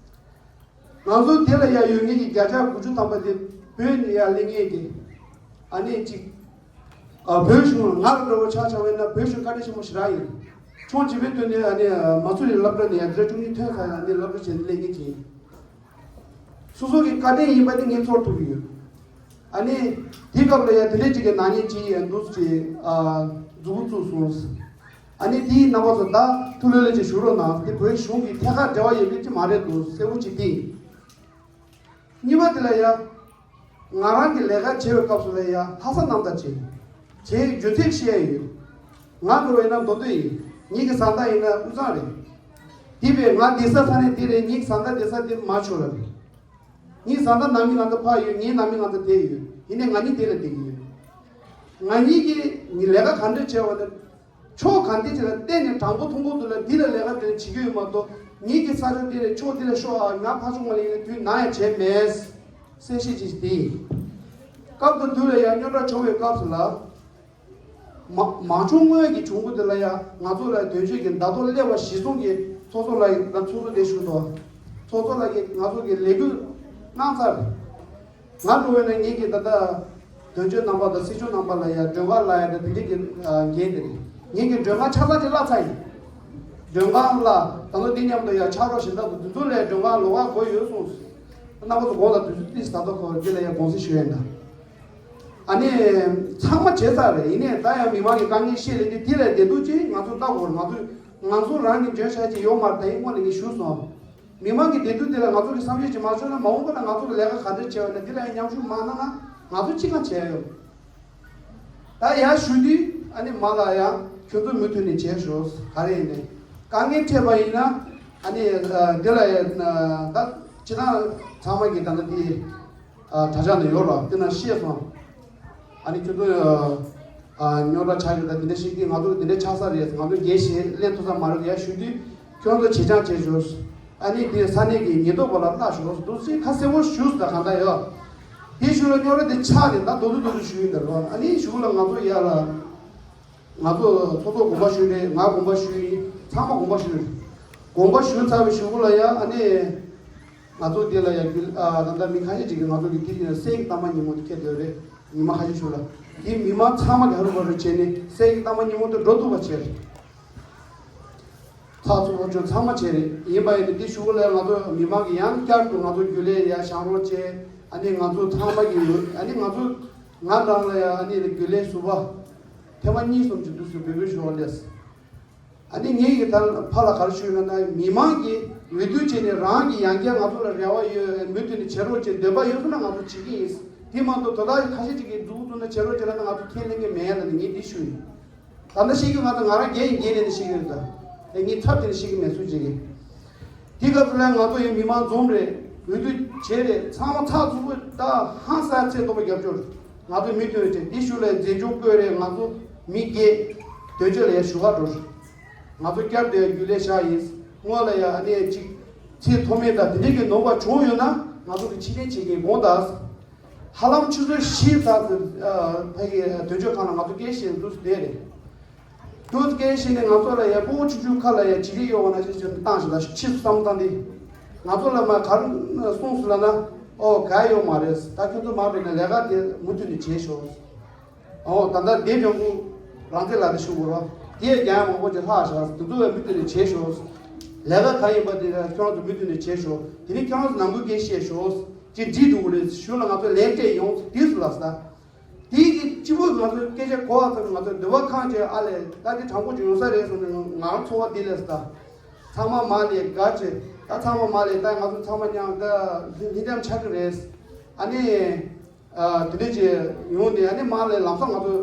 ང་ཚོ་དེ་ལ་ཡ་ཡོད་མཁན་གྱི་བརྒྱ་ཆ་དགུ་བཅུ་ཐམ་པ་དེ་བོད་ནས་ཡ་སླེབས་མཁན་གྱི་ཨ་ནི་གཅིག་ཨ་བོད་གཞུང་ང་ལ་འདྲ་བོ་ཆ་བཞག་པ་ཡིན་ན་བོད་གཞུང་བཀའ་དྲིན་ཆེན་པོ་ཞེ་དྲག་ཡིན། ཆུང་བྱིས་པའི་དུས་ནས་ཨ་ནི་མ་སུ་རི་སློབ་གྲྭ་ནས་ཡ་དེ་འདྲ་བཅུ་གཉིས་ཐོན་ཚར་ཡ་ཨ་ནི་སློབ་གྲྭ་བྱས་ནས་སླེབས་མཁན་གྱི་ཡིན། སོ་སོ་གི་བཀའ་དྲིན་ཡིན་པ་དེ་ངས་ཚོར་ཐུབ་ཀྱི་ཡོད། ཨ་ནི་དེའི་སྐབས་ལ་ཡ་དེ་འདྲས་ཅིག་གི་ནག་ཉེས་ཅིག་ཡ་འདུག་ཅེས་ཨ་མཛུབ་གུ་བཙུགས་སོང་། ཨ་ནི་དེའི་རྣམ་པ་ཚོ་ད་ཐུགས་ལྷོད་ལྷོད་ཅིག་བཞུགས་རོགས་གནང་། དེ་བོད་གཞུང་གི་ཐད་ཀར་འབྲེལ་བ་ཡོད་མཁན་ཅིག་མ་རེད་འདུག་གསལ་པོ་ཅིག་བསྟན། གཉིས་པ་དེ་ལ་ཡ། ང་རང་གི་ལས་ཀ་བྱེད་པའི་སྐབས་སུ་ལ་ཡ་ལྷག་བསམ་རྣམ་དག་བྱེད། བྱེད་རྒྱུ་མཚན་བཤད་ཡོད། ང་འགྲོ་བས་ན་མདོ་སྟོད་ཡིན། ངེད་ཀྱི་བཟའ་ཟླ་ཡིན་ན་དབུས་གཙང་རེད། དེ་བས་ང་བསྡད་ས་ས་གནས་འདི་རེད། ངེད་ཀྱི་བཟའ་ཟླ་བསྡད་ས་དེ་མ་ཆོག་ར་རེད། ངེད་བཟའ་ཟླ་ནང་མི་ང་ཚོ་ཕ་ཡོད། ངའི་ནང་མི་ང་ཚོ་དེ་ཡོད། ཡིན་ནའི་ང་གཉིས་དེ་ལ་བསྡད་ཀྱི་ཡོད། ང་གཉིས་ཀྱིས་ངའི་ལས་ཀ་ག་འདྲ་བྱས་པ་ན། ཕྱོགས་གང་ཐད་ཅིག་ལ་བརྟེན་ནས་དྲང་པོ་ཐུང་པོ་དུ་ལ་འདི་ལ་ལས་ཀ་དེ་བྱེད་ཀྱི་ཡོད་མ་གཏོགས། ངེད་ཀྱི་ས་ཆ་འདི་ལས་ཕྱོགས་འདི་ལ་ཤོག་ཨ། ང་ཕ་ཆུང་མ་ལ་ཡིན་ན་དུས་ནམ་ཡང་བྱས་མེད། གསལ་བཤད་ཅིག་དེ་ཡིན། སྐབས་དང་དུས་ལ་ཡང་རྙོག་དྲ་བྱུང་བའི་སྐབས་སུ་ལ། མ་མང་ཆུང་དངོས་ཀྱི་གྱོང་པོ་དེ་ལ་ཡང་ང་ཚོ་ལ་དོན་གཅོད་ཀྱི་ཟླ་ཐོ་སླེབས་པ་གཞིར་བཟུང་གིས་ཚོགས་གཙོ་ལ་ཡང་ཚོགས་གཙོ་དེ་ཞུ་དོ། ཚོགས་གཙོ་ལ་ཡང་ང་ཚོ་གི་ལས་འགུལ་གནང་ཚར། ང་འགྲོ་བས་ན་ངེད་ཀྱི་ད་ལྟ་དོན་གཅོད་རྣམ་པ་དང་སྲིད་སྐྱོང་རྣམ་པ་ལ་ཡང་མགྲོན་ཁང་ལ་ཡང་དེ་འདྲས་ཀྱི་འགན་དེ་རེད། ངེད་ཀྱི་མགྲོན་ཁང་ཆ་ཚང་ཅིག་བརླག་ཚར་ཡིན། མགྲོན་ཁང་ལ་ད་ལོ་འདི་མཉམ་དུ་ཡང་ཕྱག་རོགས་གཞན་དག་དང་དེ་ཚོ་ལ་ཡང་མགྲོན་ཁང་ལོགས་ཀ་དགོས་ཡོད་གསུངས། རྣམ་པ་ཚོ་དགོངས་དག་དུས་ཚོད་ཏིས་ད་ལྟ་ཁོ་འདི་ལ་ཡང་དགོངས་སེལ་ཞུ་ཡ་ཡིན་ད། ཨ་ནི་ཚང་མ་བྱས་ཚར་རེད། ཡིན་ནའི་ད་ཡང་མི་མང་གི་དཀའ་ངལ་ཤེས་ལས་དེ་དེ་ལས་བདེ་སྡུག་ཅིག་ང་ཚོ་ལྟ་དགོས་རེད། ང་ཚོ་ང་ཚོ་རང་གི་འཇོན་ཤ་ཅིག་ཡོད་མ་རེད། ད་ཡིན་དངོས་ནས་ངས་ཞུས་སོང་། མི་མང་གི་བདེ་སྡུག་དེ་ལ་ང་ཚོ་གི་བསམ་ཤེས་ཅིག་མ་བྱུང་ན་མ་འོངས་པ་ལ་ང་ཚོ་གི་ལས་ཀ་ག་འདྲ་བྱས་པ་ན་འདི་ལ་ཡང་མཉམ་ཞུགས་མ་གནང་ན་ང་ཚོ་ཅི་གང་བྱས་ཡོད། ད་ཡར་ཞུ་དུས་ཨ་ནི་མ་ལ་ཡང་ཁྱོད་ཚོ་མུ་མཐུད་ནས་བྱས་ཤོག་ག་རེ་ཡིན་ནའི་དཀའ་ངལ་འཕྲད་པ་ཡིན་ན་ཨ་ནི་འདི་ལ་ཡང་ད་སྤྱི་བཏང་ཚང་མ་གི་ད་ལྟ་འདི་དྲ་བཞག་ནས་ཡོད་ར། དེ་ན་ཤེས་སོང་། ཨ་ནི་ཁྱོད་ཚོ་རྙོག་དྲ་ཆགས་ཡོད་ད་དེ་འདྲ་ཞིག་གི་ང་ཚོ་དེ་འདྲ་ཆགས་ས་རེད། ང་ཚོ་རྒྱལ་ཞེས་གླེང་ཐུབ་ས་མ་རེད། ཡར་ཞུ་དུས་ཁྱོད་ཚོ་བྱེད་སྤྱང་བྱེད་ཤོག་ཨ་ནི་དེ་ས་གནས་ཀྱི་ཉེན་རྟོག་པ་ལ་ལྟ་ཤོག་འདུག་སེ་ཁ་གསལ་པོ་ཞུས་ད་གང་ལྟར་ཡོད། དེ་ཞུ་ལ་རྙོག་དྲ་དེ་ཆགས་ནས་ད་དོ་དུ་དོ་དུ་ཞུ་ཡིན་ད་རོ། ཨ་ནི་ཞུ་ལ་ང་ཚོ་ཡར་ལ་ང་ཚོ་ཚོགས་གཙོ་དགོངས་པ་ཞུས་རེད། ང་དགོངས་པ་ཞུས་ཡིན། ཚང་མ་དགོངས་པ་ཞུས་རེད། དགོངས་པ་ཞུས་ཚར་བའི་གཞུག་གུ་ལ་ཡ་ཨ་ནི་ང་ཚོ་དེ་ལ་ཡ་རྒྱུ་ཨ་ད་ལྟ་མི་ཁ་ཤས་ཅིག་གིས་ང་ཚོ་གི་དེ་ཡིན་སེ་གི་གཏའ་མ་ཉིན་མོ་དེ་ཁྱེར་བསྡད་རེད། ཉི་མ་ཁ་ཤས་ཤིག་ལ་དེ་མི་མང་ཚང་མ་ག་རུ་ག་རུ་བྱས་ནས་སེ་གི་གཏའ་མ་ཉིན་མོ་དེ་འགྲོ་ཐུབ་པ་བྱས་རེད། ཚགས་ཚུད་པོ་ཅུང་ཚང་མ་བྱས་རེད། ཡིན་པ་ཡིན་ན་འདི་གཞུག་ལ་ང་ཚོ་མི་མང་གིས་ཡང་བསྐྱར་དུ་ང་ཚོ་རྒྱུན་ལས་ཡ་བཞེངས་རོགས་བྱས། ཨ་ནི་ང་ཚོ་ཚང་མ་གི་ཡོད། ཨ་ནི་ང་ཚོ་ང་རང་ལ་ཡ་ཨ་ནི་རྒྱུན་ལས་ཟུར་པ་ཐེངས་མ་གཉིས་གསུམ་ཅིག་འདུག་སེ་འབོད་སྐུལ་ཞུ་བ་ལས། ཨ་ནི་ངེད་ཀྱི་ད་ཕར་ལ་ག་རེ་ཞུ་ཡོད་ན་ད་མི་མང་གིས་འོས་བསྡུ་བྱས་ནས་རང་གི་ཡང་བསྐྱར་ང་ཚོ་ལ་རེ་བ་ཡོད། མུ་མཐུད་ནས་བྱེད་རོགས་བྱེད་འདོད་པ་ཡོད་སོང་ན་ང་ཚོ་བྱེད་ཀྱི་ཡིན། དེ་མ་གཏོགས་དོ་བདག་ཁ་ཤས་ཅིག་གིས་མཛུབ་གུ་བཙུགས་ན་བྱེད་རོགས་བྱེད་ལབ་ན་ང་ཚོ་ཁས་ལེན་གྱི་མེད་ལབ་ནས་ངས་འདི་ཞུ་ཡིན། ད་ལྟ་ཤེས་ཀྱི་ང་ཚོ་ང་རང་སྒེར་ཡིན་སྒེར་ལས་ནས་ཤེས་ཀྱི་རེད། ད་ངས་ཚབ་བྱས་ནས་ཤེས་ཀྱི་མེད་སུ་ཅིག་གིས། དེ་སྐབས་སུ་ལ་ང་ཚོ་ཡང་མི་མང་འཛོམས་རེད། འོས་བསྡུ་བྱས་རེད། ཚང་མ་ཚགས་ཚུད་པོ་ད་ཧང་སང་ཚད་མཐོ་པོ་རྒྱབ་སྐྱོར། ང་ཚོ་མི་མཐུན་རེད་དེ་འདི་ཞུ་ལ་མཛད་བྱུས་བཀོད་རེད། ང་ཚོ་མི་བརྒྱད་དོན་གཅོད་ལ་ཡང་ཞུ་ག་འགྲོ། ང་ཚོ་བསྐྱར་དུ་ཡང་རྒྱུན་ལས་བཞག་ཡིན། སྔོན་ལ་ཡང་ཨ་ནེ་གཅིག་ཚེ་ཐོགས་མེད་དང་དེ་འདྲས་ཀྱི་ནོར་བ་བྱུང་ཡོད་ན་ང་ཚོ་གི་ཕྱི་ལན་བྱེད་མཁན་དགོངས་དག་ཧ་ལམ་ཆུ་ཚོད་བཞི་ཙམ་ཕ་གི་དོན་གཅོད་ཁང་ལ་ང་ཚོ་སྐད་བཤད་འདུག་སེ་བསྡད་རེད། འདུག་སེ་སྐད་བཤད་ནས་ང་ཚོ་ལ་ཡ་སྤུ་གུ་ཆུང་ཆུང་ཁ་ལ་ཡ་བྱི་རིལ་གཡོག་པ་ན་ཞིག་བྱས་ནས་བཏང་ཞིག་ལ་ཕྱིས་སུ་བསམ་བློ་བཏང་སྟེ། ང་ཚོ་ལ་མ་ག་རེ་གསུངས་སོང་ལབ་ན། ཨོ་ག་ཡོད་མ་རེད། ད་ཁྱོད་ཚོ་མ་འགྲོ་ན་ལས་ཀ་དེ་མུ་མཐུད་ནས་བྱེད་ཤོག་ཨོ་ད་ལྟ་དེ་ལྗང་ཁུ་རང་བཙན་ལགས་དེ་ཞུ་དགོས་རོགས། དེ་ཡ་རྒྱ་ཡ་མང་པོ་ཅིག་ལྷག་བཞག་དེ་ཚོ་བས་མུ་མཐུད་ནས་བྱེད་ཤོག་ལས་ཀ་ག་ཡིན་པ་དེ་ཁྱོད་རང་ཚོ་མུ་མཐུད་ནས་བྱེད་ཤོག་དེ་ནས་ཁྱོད་རང་ཚོ་ནང་ཁུལ་སྐད་བཤད་ཤོག་ཅིག་འདྲི་འདུག་རེད། གཞུག་ལ་ང་ཚོ་ལན་སྤྲད་ཡོང་དུས་སུ་ལ་ས། དེའི་གི་གཅིག་པུ་ང་ཚོའི་སྐད་ཆ་གོ་བ་ཙམ་ང་ཚོའི་འདོད་པ་ཁེངས་བྱས་ཨ་ལས་ད་དེ་དྲང་པོ་ཅིག་ཡོང་ས་རེད་བསམ་ནས་ང་རང་ཚོར་བ་འདི་ལས་ད། ཚང་མ་མ་ལས་དགའ་བྱས་ད་ཚང་མ་མ་ལས་ད་ང་ཚོ་ཚང་མ་མཉམ་ད་འདི་འདི་འདྲ་ཆགས་ཀྱི་རེད། ཨ་ནི་དེ་འདྲ་ཅིག་ཡོང་ནས་ཨ་ནི་མ་ལས་ལམ་སང་ང་ཚོ་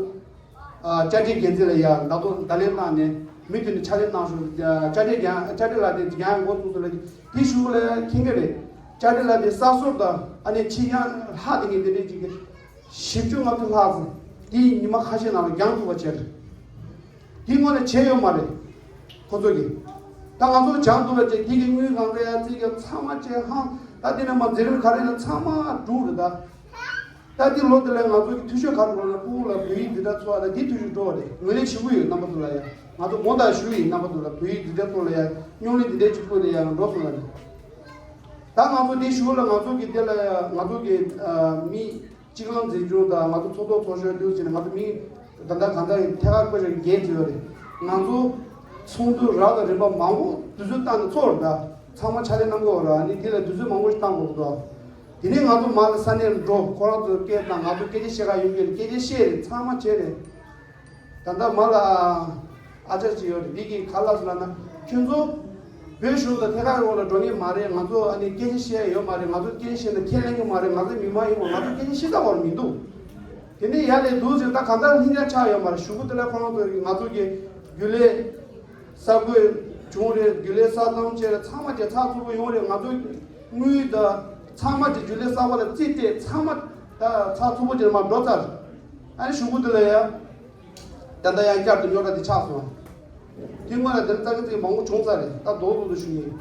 བཅའ་ཁྲིམས་འགན་འཛིན་ལ་ཡ་ད་དུང་བརྡ་ལན་བཏང་ནས་མུ་མཐུད་ནས་ཕྱག་ལས་གནང་ཤོག་བཅའ་ཁྲིམས་བཅའ་ཁྲིམས་ལ་དེ་འགན་འགོ་བཙུགས་སོང་ལ་དེ་ཞུ་ལ་མཁྱེན་གྱི་རེད། བཅའ་ཁྲིམས་ལ་དེ་གསར་བཟོ་དང་ཨ་ནི་ཕྱི་ཡང་ལྷག་དེ་ངས་དེ་འདྲ་ཅིག་གི་བཞི་བཅུ་ལྔ་བཅུ་ལྷག་ཙམ་དེའི་ཉི་མ་ཁ་ཤས་ནང་ལ་འགྱངས་ཐུབ་པ་བྱས་རེད། དེ་སྔོན་ལ་བྱས་ཡོད་མ་རེད། ཁོ་ཚོ་གིས་ད་ང་ཚོ་འགྱངས་ཐུབ་པ་བྱས་དེ་གི་དངུལ་གང་རེད་ཡ་ཙི་གི་ཚང་མ་བྱས་ཧང་ ད་དེ་ནས་མར་མཛད་རིམ་ག་རེ་ལ་ཚང་མ་གྲུབ་རེད་ད། ད་འདི་ལོ་འདི་ལ་ང་ཚོ་གི་འཐུས་ཤོར་ག་རེ་འགྲོ་ན། ཕྲུ་གུ་ལ་བོད་ཡིག་འདི་འདྲ་ཚོ་བ་ལ་འདི་འཐུས་ཤོར་འགྲོ་བ་རེད། ངོས་ལེན་ཞུ་གི་ཡོད། རྣམ་པ་ཚོ་ལ་ཡ། ང་ཚོ་དགོངས་དག་ཞུ་ཡིན། རྣམ་པ་ཚོ་ལ་བོད་ཡིག་འདི་འདྲ་ཚོ་ལ་ཡ་སྨྱུང་གནས་འདི་འདྲ་ཅིག་བཀོད་ནས་ཡ་འགྲོ་སོང་ལ་རེད། ད་ང་ཚོ་འདི་ཞུ་ལ་ང་ཚོ་གི་འདི་ལ་ཡ་ང་ཚོ་གི་ཨ་མི་སྤྱི་ཁང་འཛིན་སྐྱོང་དང་ང་ཚོ་ཚོགས་གཙོ་ཚོགས་གཞོན་འདུག་ཟེར་ནས་ང་ཚོ་མི་ད་ལྟ་གང་ལྟར་ཐད་ཀར་བཀོད་རྒྱ་འགན་བྲིས་ཡོད་རེད། ང་ཚོ་ཚོགས་འདུ་རག་དང་རིམ་པ་མང་པོ་དུས་ཚོད་བཏང་ནས་ཚོགས་རེད། ད་ཚང་མ་ཕྱག་ལས་གནང་དགོས་ར། ཨ་ནི་འདི་ལ་དུས་ཚོད་མང་པོ་ཞིག་བཏང་དགོས་ཀྱི་འདུག་དེ་ནས་ང་ཚོ་མར་ལ་ས་གནས་ལ་འགྲོ། ཁོ་རང་ཚོ་སྐད་དང་ང་ཚོ་སྐད་ཆ་བཤད་ག་ཡོང་གི་རེད། སྐད་ཆ་བཤད་རེད། ཚང་མ་བྱས་རེད། ད་ལྟ་མ་ལ་ཨ་ཅག་ཅིག་ཡོད་རེད། འདི་གིས་ག་ལབ་སོང་ལབ་ན། ཁྱོད་ཚོ་བོད་གཞུང་དང་ཐད་ཀར་འོག་ལ་འགྲོ་ངེས་མ་རེད། ང་ཚོ་ཨ་ནི་སྐད་ཆ་བཤད་ཡ་ཡོད་མ་རེད། ང་ཚོ་སྐད་ཆ་བཤད་ན་ཁས་ལེན་གྱི་མ་རེད། ང་ཚོ་མི་མང་ཡིན་མོད། ང་ཚོ་སྐད་ཆ་བཤད་ས་བར་མི་འདུག་དེ་ནས་ཡར་ལས་འདུག་ཟེར། ད་གང་ལྟར་ལྷིང་འཇགས་ཆགས་ཡོད་མ་རེད། གཞུག་གུ་དེ་ལ་ཁོ་རང་ཚོ་ང་ཚོ་གི་རྒྱུན་ལས་གསར་འགོད་བྱུང་རེད། རྒྱུན་ལས་གསར་གཏོང་བྱས་རེད། ཚང་མ་བྱས་ཚགས་ཚུད་པོ་ཡོང་རེད། ང་ཚོ་དངུལ་དང་ཚང་མ་བྱས་རྒྱུན་ལས་གསར་པ་ལ་རྩིས་སྤྲད། ཚང་མ་ད་ཚགས་ཚུད་པོ་བྱས་མར་འགྲོ་ཚར། ཨ་ནི་གཞུག་གུ་དེ་ལ་ཡ། ད་ལྟ་ཡང་བསྐྱར་དུ་རྙོག་དྲ་དེ་ཆགས་སོང་། དེ་སྔོན་ལ་དེ་ཙག་གི་ཙིག་མང་པོ་བྱུང་ཚར་རེད། ད་རྡོག་རྡོག་ཏུ་ཞུ་ཡིན།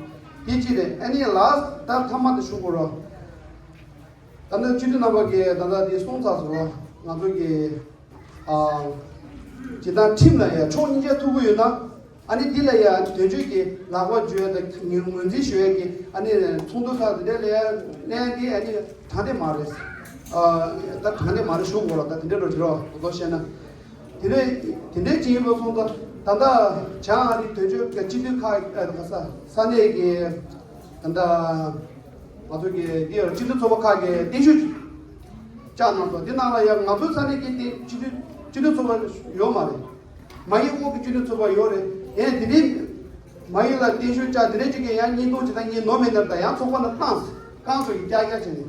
དེ་གཅིག་རེད། ཨ་ནི་ལ་ད་མཐའ་མ་དེ་ཞུ་དགོས་རོགས། ད་ནི་སྤྱི་འཐུས་རྣམ་པ་གིས་ད་ལྟ་དེ་གསུངས་ཚར་སོང་། ང་ཚོ་གི་ཨ་ཇི་ལྟར་ཁྲིམས་ལ་ཡ་ཕྱོགས་གཉིས་ཆ་ཐུག་གི་ཡོད་ན། ཨ་ནི་འདི་ལ་ཡ་དོན་གཅོད་ཀྱི་ལག་པ་འཇུ་ཡ་དང་ངོས་འཛིན་ཞུ་ཡ་གི་ཨ་ནི་ཚོགས་འདུ་ཁག་དེ་འདྲ་ལ་ཡ་གནས་འདི་ཨ་ནི་དྲང་བདེན་མ་རེད། ཨ་ད་དྲང་བདེན་མ་རེད་ཞུ་དགོས་ལ། ད་དེ་འདྲ་འགྲོ་གི་རོགས་མདོར་བཤད་ན། དེ་འདྲ་དེ་འདྲ་ཅིག་ཡིན་པ་སོང་ཙང་ད་ལྟ་བྱང་ཨ་རི་དོན་གཅོད་ཀྱི་སྤྱི་འཐུས་ཁག་ཨ་ས་ས་གནས་ཀྱི་ད་ལྟ་ང་ཚོ་གི་འདི་སྤྱི་འཐུས་ཚོགས་པ་ཁག་གི་སྟེང་ཤོག་བཅར་གནང་སོང་། འདི་ནང་ལ་ཡང་ང་ཚོའི་ས་གནས་ཀྱི་སྟེང་སྤྱི་འཐུས་སྤྱི་འཐུས་ཚོགས་པ་ཡོད་མ་རེད། མ་ཡིག་དབང་གི་སྤྱི་འཐུས་ཚོགས་པ་ཡོད་རེད། ཡང་དེ་འདྲའི་མ་ཡིག་ལ་བརྟན་བཞུགས་བཅར་དེ་འདྲའི་ཅིག་གིས་ཡང་བརྙན་ཐུང་ཇི་ལྟར་བརྙན་ནོར་མེད་ནར་དང་ཡང་ཚོགས་པ་ནང་བཏང་། རྐང་ཚོ་ཡི་རྒྱ་རྒྱ་བྱས་ནས།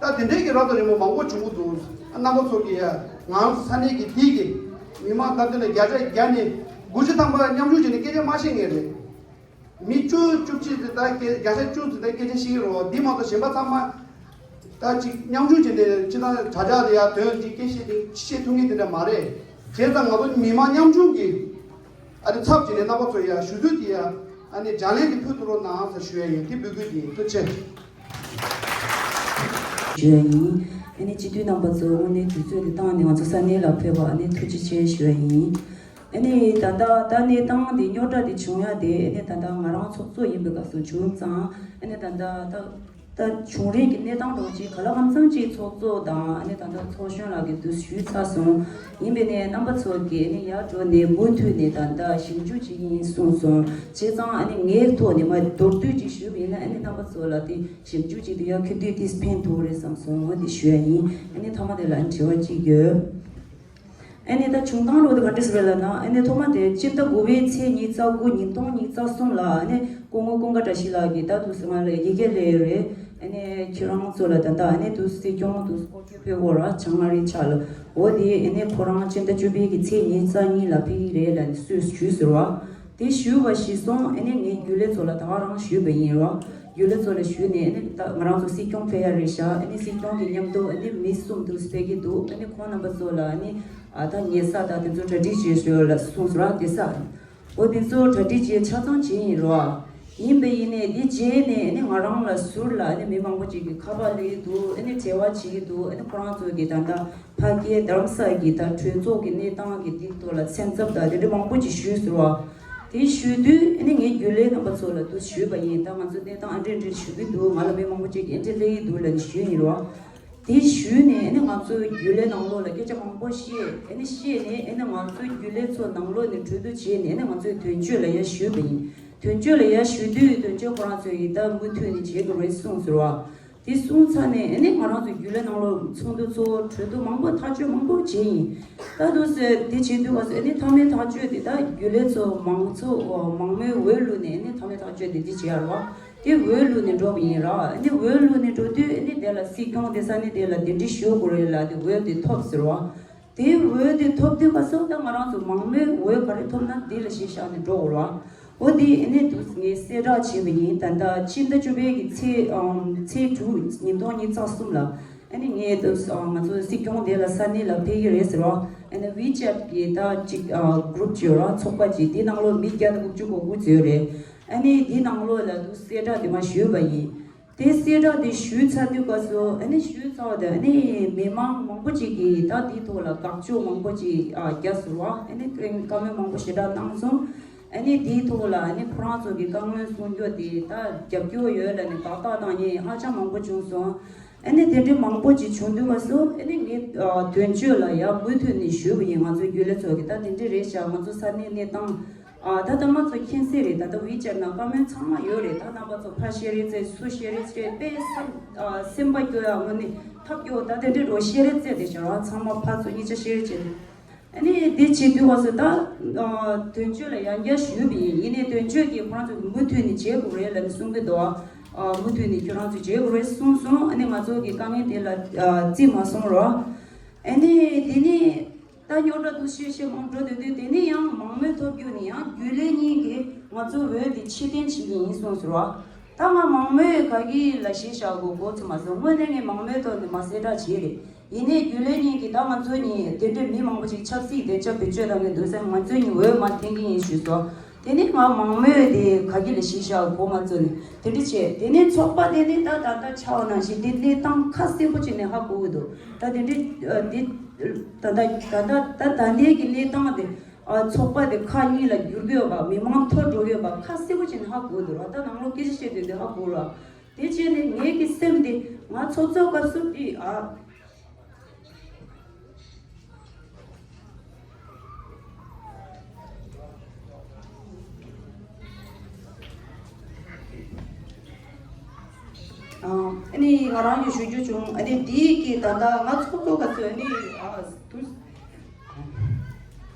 ད་དེ་འདྲའི་གི་རབ་དང་རིམ་པ་མང་པོ་བྱུང་གི་འདུག་རྣམ་པ་ཚོ་གིས་ཡ་ང་ཚོ་ས་གནས་ཀྱི་དེའི་གི་མི་མང་སྟབས་བདེ་ལ་བརྒྱ་ཆ་བརྒྱ་ནས་དགུ་བཅུ་ཐམ་པ་མཉམ་ཞུགས་བྱས་ནས་སྐད་ཆ་མ་བཤད་མཁན་རེད། མི་བཅུ་བཅུ་གཅིག་དེ་ད་སྐད་བརྒྱ་ཆ་བཅུ་དེ་ད་སྐད་ཆ་བཤད་ཀྱི་རེད། འདི་མ་གཏོགས་གཞན་པ་ཚང་མ་ད་ཅིག་མཉམ་ཞུགས་བྱས་ནས་སྤྱི་བཏང་དྲ་ཇག་དེ་ཡ་དོན་ཅིག་སྐད་བཤད་དེ་བཤད་ཐུབ་མཁན་དེ་འདྲ་མ་རེད། བྱས་ཙང་ང་ཚོ་མི་མང་མཉམ་ཞུགས་ཀྱི་ཨ་ནི་ཚབ་བྱས་ནས་རྣམ་པ་ཚོ་ཡ་ཞུ་ཚུལ་དེ་ཡ་ཨ་ནི་ལྗགས་ལན་དེ་ཕུལ་ཐུབ་རོགས་གནང་ཟེར་ཞུ་ཡ་ཡིན། དེ་འབོད་སྐུལ་དེ་ཡིན། ཐུགས་རྗེ་ཆེ། ཞུ་ཡ་ཡིན། ཨ་ནི་སྤྱི་འཐུས་རྣམ་པ་ཚོ་དངོས་གནས་དུས་ཚོད་དེ་བཏང་ནས་ང་ཚོ་ས་གནས་ལ་ཕེབས་པ་ཨ་ནི་ཐུགས་རྗེ་ཆེ་ཞུ་ཡ་ཡིན། ཨ་ནི་ད་ལྟ་ད་གནས་སྟངས་དེ་རྙོག་དྲ་དེ་བྱུང་ཡ་དེ་ཨ་ནི་ད་ལྟ་ང་རང་ཚོགས་གཙོ་ཡིན་པའི་སྐབས་སུ་བྱུང་ཙང་ཨ་ནི་ད་ལྟ་ད་ད་བྱུང་རིམ་གྱི་གནས་སྟངས་འདྲ་ཅིག་ག་ལ་གང་འཚམ་ཅིག་ཚོགས་གཙོ་དང་ཨ་ནི་ད་ལྟ་ཚོགས་གཞོན་ལགས་ཀྱིས་དུ་ཞུས་ཚར་སོང་། ཡིན་པས་ནས་རྣམ་པ་ཚོ་གིས་ཨ་ནི་ཡར་འགྲོ་ནས་མུ་མཐུད་ནས་ད་ལྟ་ཞིབ་འཇུག་ཅིག་ཡིན་གསུངས་སོང་། བྱས་ཙང་ཨ་ནི་ངའི་ཐོག་ནས་མ་མདོར་བསྡུས་ཅིག་ཞུས་པ་ཡིན་ན་ཨ་ནི་རྣམ་པ་ཚོ་ལ་དེ་ཞིབ་འཇུག་ཅིག་དེ་ཡང་ཁྱོད་དུས་དེས་ཕན་ཐོགས་རེད་བསམ་སོང་། འོ་དེ་ཞུ་ཡ་ཡིན། ཨ་ནི་མཐའ་མ་དེ་ལ་ཨ་ནི་དྲི་བ་གཅིག་ཡོད། ཨ་ནི་ད་བྱུང་སྟངས་ལོ་དེ་ག་འདྲ་ཞིག་རེད་ལབ་ན་ཨ་ནི་ཐོག་མ་དེ་སྤྱི་ཟླ་དགུ་པའི་ཚེས་ཉི་ཤུ་རྩ་དགུ་ཉིས་སྟོང་ཉི་ཤུ་རྩ་གསུམ་ལ་ཨ་ནི་སྐུ་ངོ་ཀུན་དགའ་བཀྲ་ཤིས་ལགས་ཀྱིས་ད་དུས་སུ་ང་ལ་ཡི་གེ་སླེབས་ཡོད་རེད། ཨ་ནི་ཁྱེད་རང་ཚོ་ལ་ད་ལྟ་ཨ་ནི་དུས་སྲིད་སྐྱོང་དུས་སྐོར་སྐྱོད་ཕེབས་འོ་ར་བྱང་ཨ་རིའི་ཆ་ལ། འོ་དེ་ཨ་ནི་ཁོ་རང་སྤྱི་ཟླ་བཅུ་པའི་གི་ཚེས་ཉི་ཤུ་རྩ་གཉིས་ལ་ཕེབས་ཀྱི་རེད་ལབ་ནས་སུས་ཞུས་ཟེར་བ། དེ་ཞུས་པ་གཞིར་བཟུང་ཨ་ནི་ངས་རྒྱུན་ལས་ཚོ་ལ་ད་ག་རང་ཞུས་པ་ཡིན་རོ། རྒྱུན་ལས་ཚོ་ལ་ཞུས་ནས་ཨ་ནི་ད་ང་རང་ཚོ་སྲིད་སྐྱོང་ཕེབས་ཡ་རེད་ཤག་ཨ་ནི་སྲིད་སྐྱོང་གི་མཉམ་དུ་ཨ་ནི་མི་གསུམ་དུ་ཕེབས་ཀྱི་འདུག་ཨ་ནི་ཁོང་རྣམ་པ་ཚོ་ལ་ཨ་ནི་ཨ་ད་ཉེ་ས་དང་དེ་ཚོ་གྲ་སྒྲིག་བྱེད་ཞོར་ལ་གསུངས་སོང་ར། དེ་ས་འོ་དེ་ཚོ་གྲ་སྒྲིག་བྱས་ཆ་ཚང་བྱས་ཡིན་རོ། ཡིན་པ་ཡིན་ནས་དེ་རྗེས་ནས་ཨ་ནི་ང་རང་ལ་ཟུར་ལ་ཨ་ནི་མི་མང་པོ་ཅིག་གིས་ཁ་པར་སླེབས་ཀྱི་འདུག་ཨ་ནི་འབྲེལ་བ་བྱེད་ཀྱི་འདུག་ཨ་ནི་ཁོ་རང་ཚོ་གིས་ད་ལྟ་ཕ་གིའི་དྷ་རམ་ས་ལ་གི་ད་གྲོས་ཚོགས་ཀྱི་གནས་སྟངས་ཀྱི་སྟེང་ཐོག་ལ་སེམས་འཚབ་དང་དེ་འདྲ་མང་པོ་ཅིག་ཞུས་ཟེར་བ། དེ་ཞུས་དུས་ཨ་ནི་ངའི་རྒྱུན་ལས་རྣམ་པ་ཚོ་ལ་དུ་ཞུས་པ་ཡིན། ད་ང་ཚོ་གནས་སྟངས་ཨ་འདྲ་འདྲ་ཞུ་གི་འདུག་ང་ལ་མི་མང་པོ་ཅིག་གིས་ཨ་འདྲ་སླེབས་ཀྱི་འདུག་ལབ་ནས་ཞུས་ཡིན་རོ། དེ་ཞུས་ནས་ཨ་ནི་ང་ཚོའི་རྒྱུན་ལས་ནང་ལོགས་ལ་སྐད་ཆ་མང་པོ་བཤད། ཨ་ནི་བཤད་ནས་ཨ་ནི་ང་ཚོའི་རྒྱུན་ལས་ཚོ་ནང་ལོགས་ནས་གྲོས་བསྡུར་བྱས་ནས་ཨ་ནི་ང་ཚོའི་དོན་གཅོད་ལ་ཡར་ཞུས་པ་ཡིན། དོན་གཅོད་ལ་ཡར་ཞུ་དུས་དོན་གཅོད་ཁོ་རང་ཚོས་ཡིན་ད་མུ་མཐུད་ནས་བྱེད་དགོས་རེད་གསུངས་ཟེར་བ། དེ་གསུངས་ཚར་ནས་ཨ་ནི་ང་རང་ཚོ་རྒྱུན་ལས་ནང་ལོགས་ཚོགས་འདུ་ཚོགས་གྲོས་བསྡུར་མང་པོ་ཐག་གཅོད་མང་པོ་བྱས་ཡིན། ད་དུ་ཟེར་དེ་བྱེད་དུས་བ་ཟེར་ཨ་ནི་མཐའ་མའི་ཐག་གཅོད་དེ་ད་རྒྱུན་ལས་ཚོ་མང་ཚོགས་མང་མོས་འོས་བླུགས་ནས་ཨ་ནི་མཐའ་མའི་ཐག་གཅོད་དེ་འདི་བྱེད་ཡ་རེད་བ། དེ་འོས་བླུགས་ནས་འགྲོ་བ་ཡིན་ར། ཨ་ནི་འོས་བླུགས་ནས་འགྲོ་དུས་ཨ་ནི་དེ་ལ་སྲིད་སྐྱོང་དེ་ས་གནས་དེ་ལ་གདན་འདྲེན་ཞུ་དགོས་རེད་ལ་དེ་འོས་དེ་ཐོབ་ཟེར་བ། དེ་འོས་དེ་ཐོབ་དུས་བ་ཟེར་ད་ང་རང་ཚོ་མང་མོས་འོས་ག་རེ་ཐོབ་ན་དེ་ལ་གཞི་བཞག་ནས་འགྲོ་དགོས་ར། འོ་དེ་ཨ་ནི་དུ་ངས་གསལ་བསྒྲགས་བྱས་པ་ཡིན། ད་ལྟ་ཕྱི་ཟླ་བཅུ་པའི་གི་ཚེས་ཨམ་ཚེས་དྲུག་ཉིས་སྟོང་ཉི་ཤུ་རྩ་གསུམ་ལ་ཨ་ནི་ངས་དུ་ང་ཚོ་སྲིད་སྐྱོང་དེ་ལ་ས་གནས་ལ་ཕེབས་ཀྱི་རེད་ཟེར་བ། ཨ་ནི་ཝི་ཅེཊ་གི་ད་ཅིག་ཨ་གུ་རུབ་ཅིག་ཡོད་ར། ཚོགས་པ་ཅིག་དེ་ནང་ལོགས་མི་བརྒྱ་དང་དགུ་བཅུ་གོ་དགུ་ཙམ་ཡོད་རེད། ཨ་ནི་དེ་ནང་ལོགས་ལ་དུ་གསལ་བསྒྲགས་དེ་མ་ཞུས་པ་ཡིན། དེ་གསལ་བསྒྲགས་དེ་ཞུས་ཚར་དུས་སྐབས་སུ་ཨ་ནི་ཞུས་ཚར་བ་དེ་ཨ་ནི་མི་མང་མང་པོ་ཅིག་གིས་ད་དེའི་ཐོག་ལ་དགག་བྱ་མང་པོ་ཅིག་ཨ་བརྒྱབ་སོང་བ། ཨ་ནི་བཀའ་མོལ་མང་པོ་ཞེ་དྲག་གནང་སོང་། ཨ་ནི་དེའི་ཐོག་ལ་ཨ་ནི་ཁོ་རང་ཚོ་གི་བཀའ་མོལ་གསུང་རྒྱུ་དེ་ད་རྒྱབ་སྐྱོར་ཡོད་ལབ་ནས་དགག་རྟགས་བཏང་མཁན་ཧ་ཅང་མང་པོ་བྱུང་སོང་། ཨ་ནི་དེ་འདྲའི་མང་པོ་ཅིག་བྱུང་དུས་སྐབས་སུ་ཨ་ནི་ངས་ཨ་དོན་གཅོད་ལ་ཡང་མུ་མཐུད་ནས་ཞུས་པ་ཡིན། ང་ཚོའི་རྒྱུན་ལས་ཚོ་གིས་ད་དེ་འདྲ་རེད་ཤག་ང་ཚོ་ས་གནས་གནས་སྟངས་ཨ་ད་ལྟ་ང་ཚོ་མཁྱེན་གསལ་རེད། ད་ལྟ་ཝི་ཅེཊ་ནང་བཀའ་མོལ་ཚང་མ་ཡོད་རེད། ད་རྣམ་པ་ཚོ་ཕར་བཤད་རེས་བྱས་ཚུར་བཤད་རེས་བྱས་དཔེ་སེམས་ཨ་སེམས་པ་སྐྱོ་ཡག་དངོས་གནས་ཐབས་སྐྱོ་ད་དེ་འདྲ་རོ་བཤད་རེས་བྱས་ཏེ་བྱ་བ་ཚང་མ་ཕར་ཚུར་གཉིས་ཆ་བཤད་རེས་བྱས་ཏེ། ཨ་ནི་དེ་བྱེད་དུས་སྐབས་སུ་ད་ཨ་དོན་གཅོད་ལ་ཡང་བསྐྱར་ཞུས་པ་ཡིན། ཡིན་ནའི་དོན་གཅོད་ཀྱིས་ཁོ་རང་ཚོ་མུ་མཐུད་ནས་བྱེད་དགོས་རེད་ལབ་ནས་གསུང་གི་འདུག་ཨ་མུ་མཐུད་ནས་ཁྱོད་རང་ཚོས་བྱེད་དགོས་རེད་གསུངས་སོང་། ཨ་ནི་ང་ཚོ་གི་དཀའ་ངལ་དེ་ལ་ཨ་བརྩི་མ་སོང་རོགས། ཨ་ནི་དེ་ནས་ད་རྙོག་དྲ་འདུག་བཤད་བཤད་མང་འགྲོ་དེ་དུས་དེ་ནས་ཡང་མང་མོས་ཐོབ་རྒྱུ་ནི་ཡང་རྒྱུན་ལས་གཉིས་ཀྱིས་ང་ཚོའི་འོས་དེ་ཕྱིར་འཐེན་བྱེད་ཀྱི་ཡིན་གསུངས་སོང་རོགས། ད་ང་མང་མོས་ག་གི་ལ་གཞི་བཞག་དགོས་གོ་ཚོད་མ་སོང་། དངོས་གནས་ངས་མང་མོས་ཐོག་ནས་མ་གསལ་བསྒྲགས་བྱས་རེད། ཡིན་ནའི་རྒྱུན་ལས་གཉིས་ཀྱིས་ད་ང་ཚོ་གཉིས་དེ་འདྲའི་མི་མང་པོ་ཅིག་ཆབ་སྲིད་དེ་ཆབ་བེད་སྤྱོད་གཏང་གི་འདུག་ཟེར་ང་ཚོ་གཉིས་འོས་མར་འཐེན་གྱི་ཡིན་ཞུས་སོང་། དེ་ནས་ང་མང་མོས་དེ་ག་གི་ལ་གཞི་བཞག་གོ་མ་ཚོད་ནས་དེ་འདྲ་བྱས། དེ་ནས་ཚོགས་པ་དེ་ནས་ད་ད་ལྟ་ཆགས་པ་ནང་བཞིན་དེ་གནས་སྟངས་ཁ་གསལ་པོ་ཅིག་ནས་ཧ་གོ་གི་འདུག་ད་དེ་འདྲའི་ཨ་དེ་ད་ད་ད་ད་ད་ད་ལྟའི་གི་གནས་སྟངས་དེ་ཨ་ཚོགས་པ་དེ་ཁག་གཉིས་ལ་འགྱུར་གི་ཡོད་པ་མི་མང་འཐོར་འགྲོ་གི་ཡོད་པ་ཁ་གསལ་པོ་ཅིག་ནས་ཧ་གོ་གི་འདུག་ད་ནང་ལོགས་སྐད་ཆ་བཤད་དུས་དེ་ཧ་གོ་ར། དེ་བྱས་ནས་ངེད་ཀྱི་སེམས་དེ་ང་ཚོགས་གཙོ་སྐབས་སུ་དེ་ཨ། ཨ་ནི་ང་རང་གིས་ཞུ་རྒྱུ་བྱུང་། ཨ་ནི་དེའི་གི་ད་ལྟ་ང་ཚོགས་གཙོ་སྐབས་སུ་ཨ་ནི་ཨ་དུ་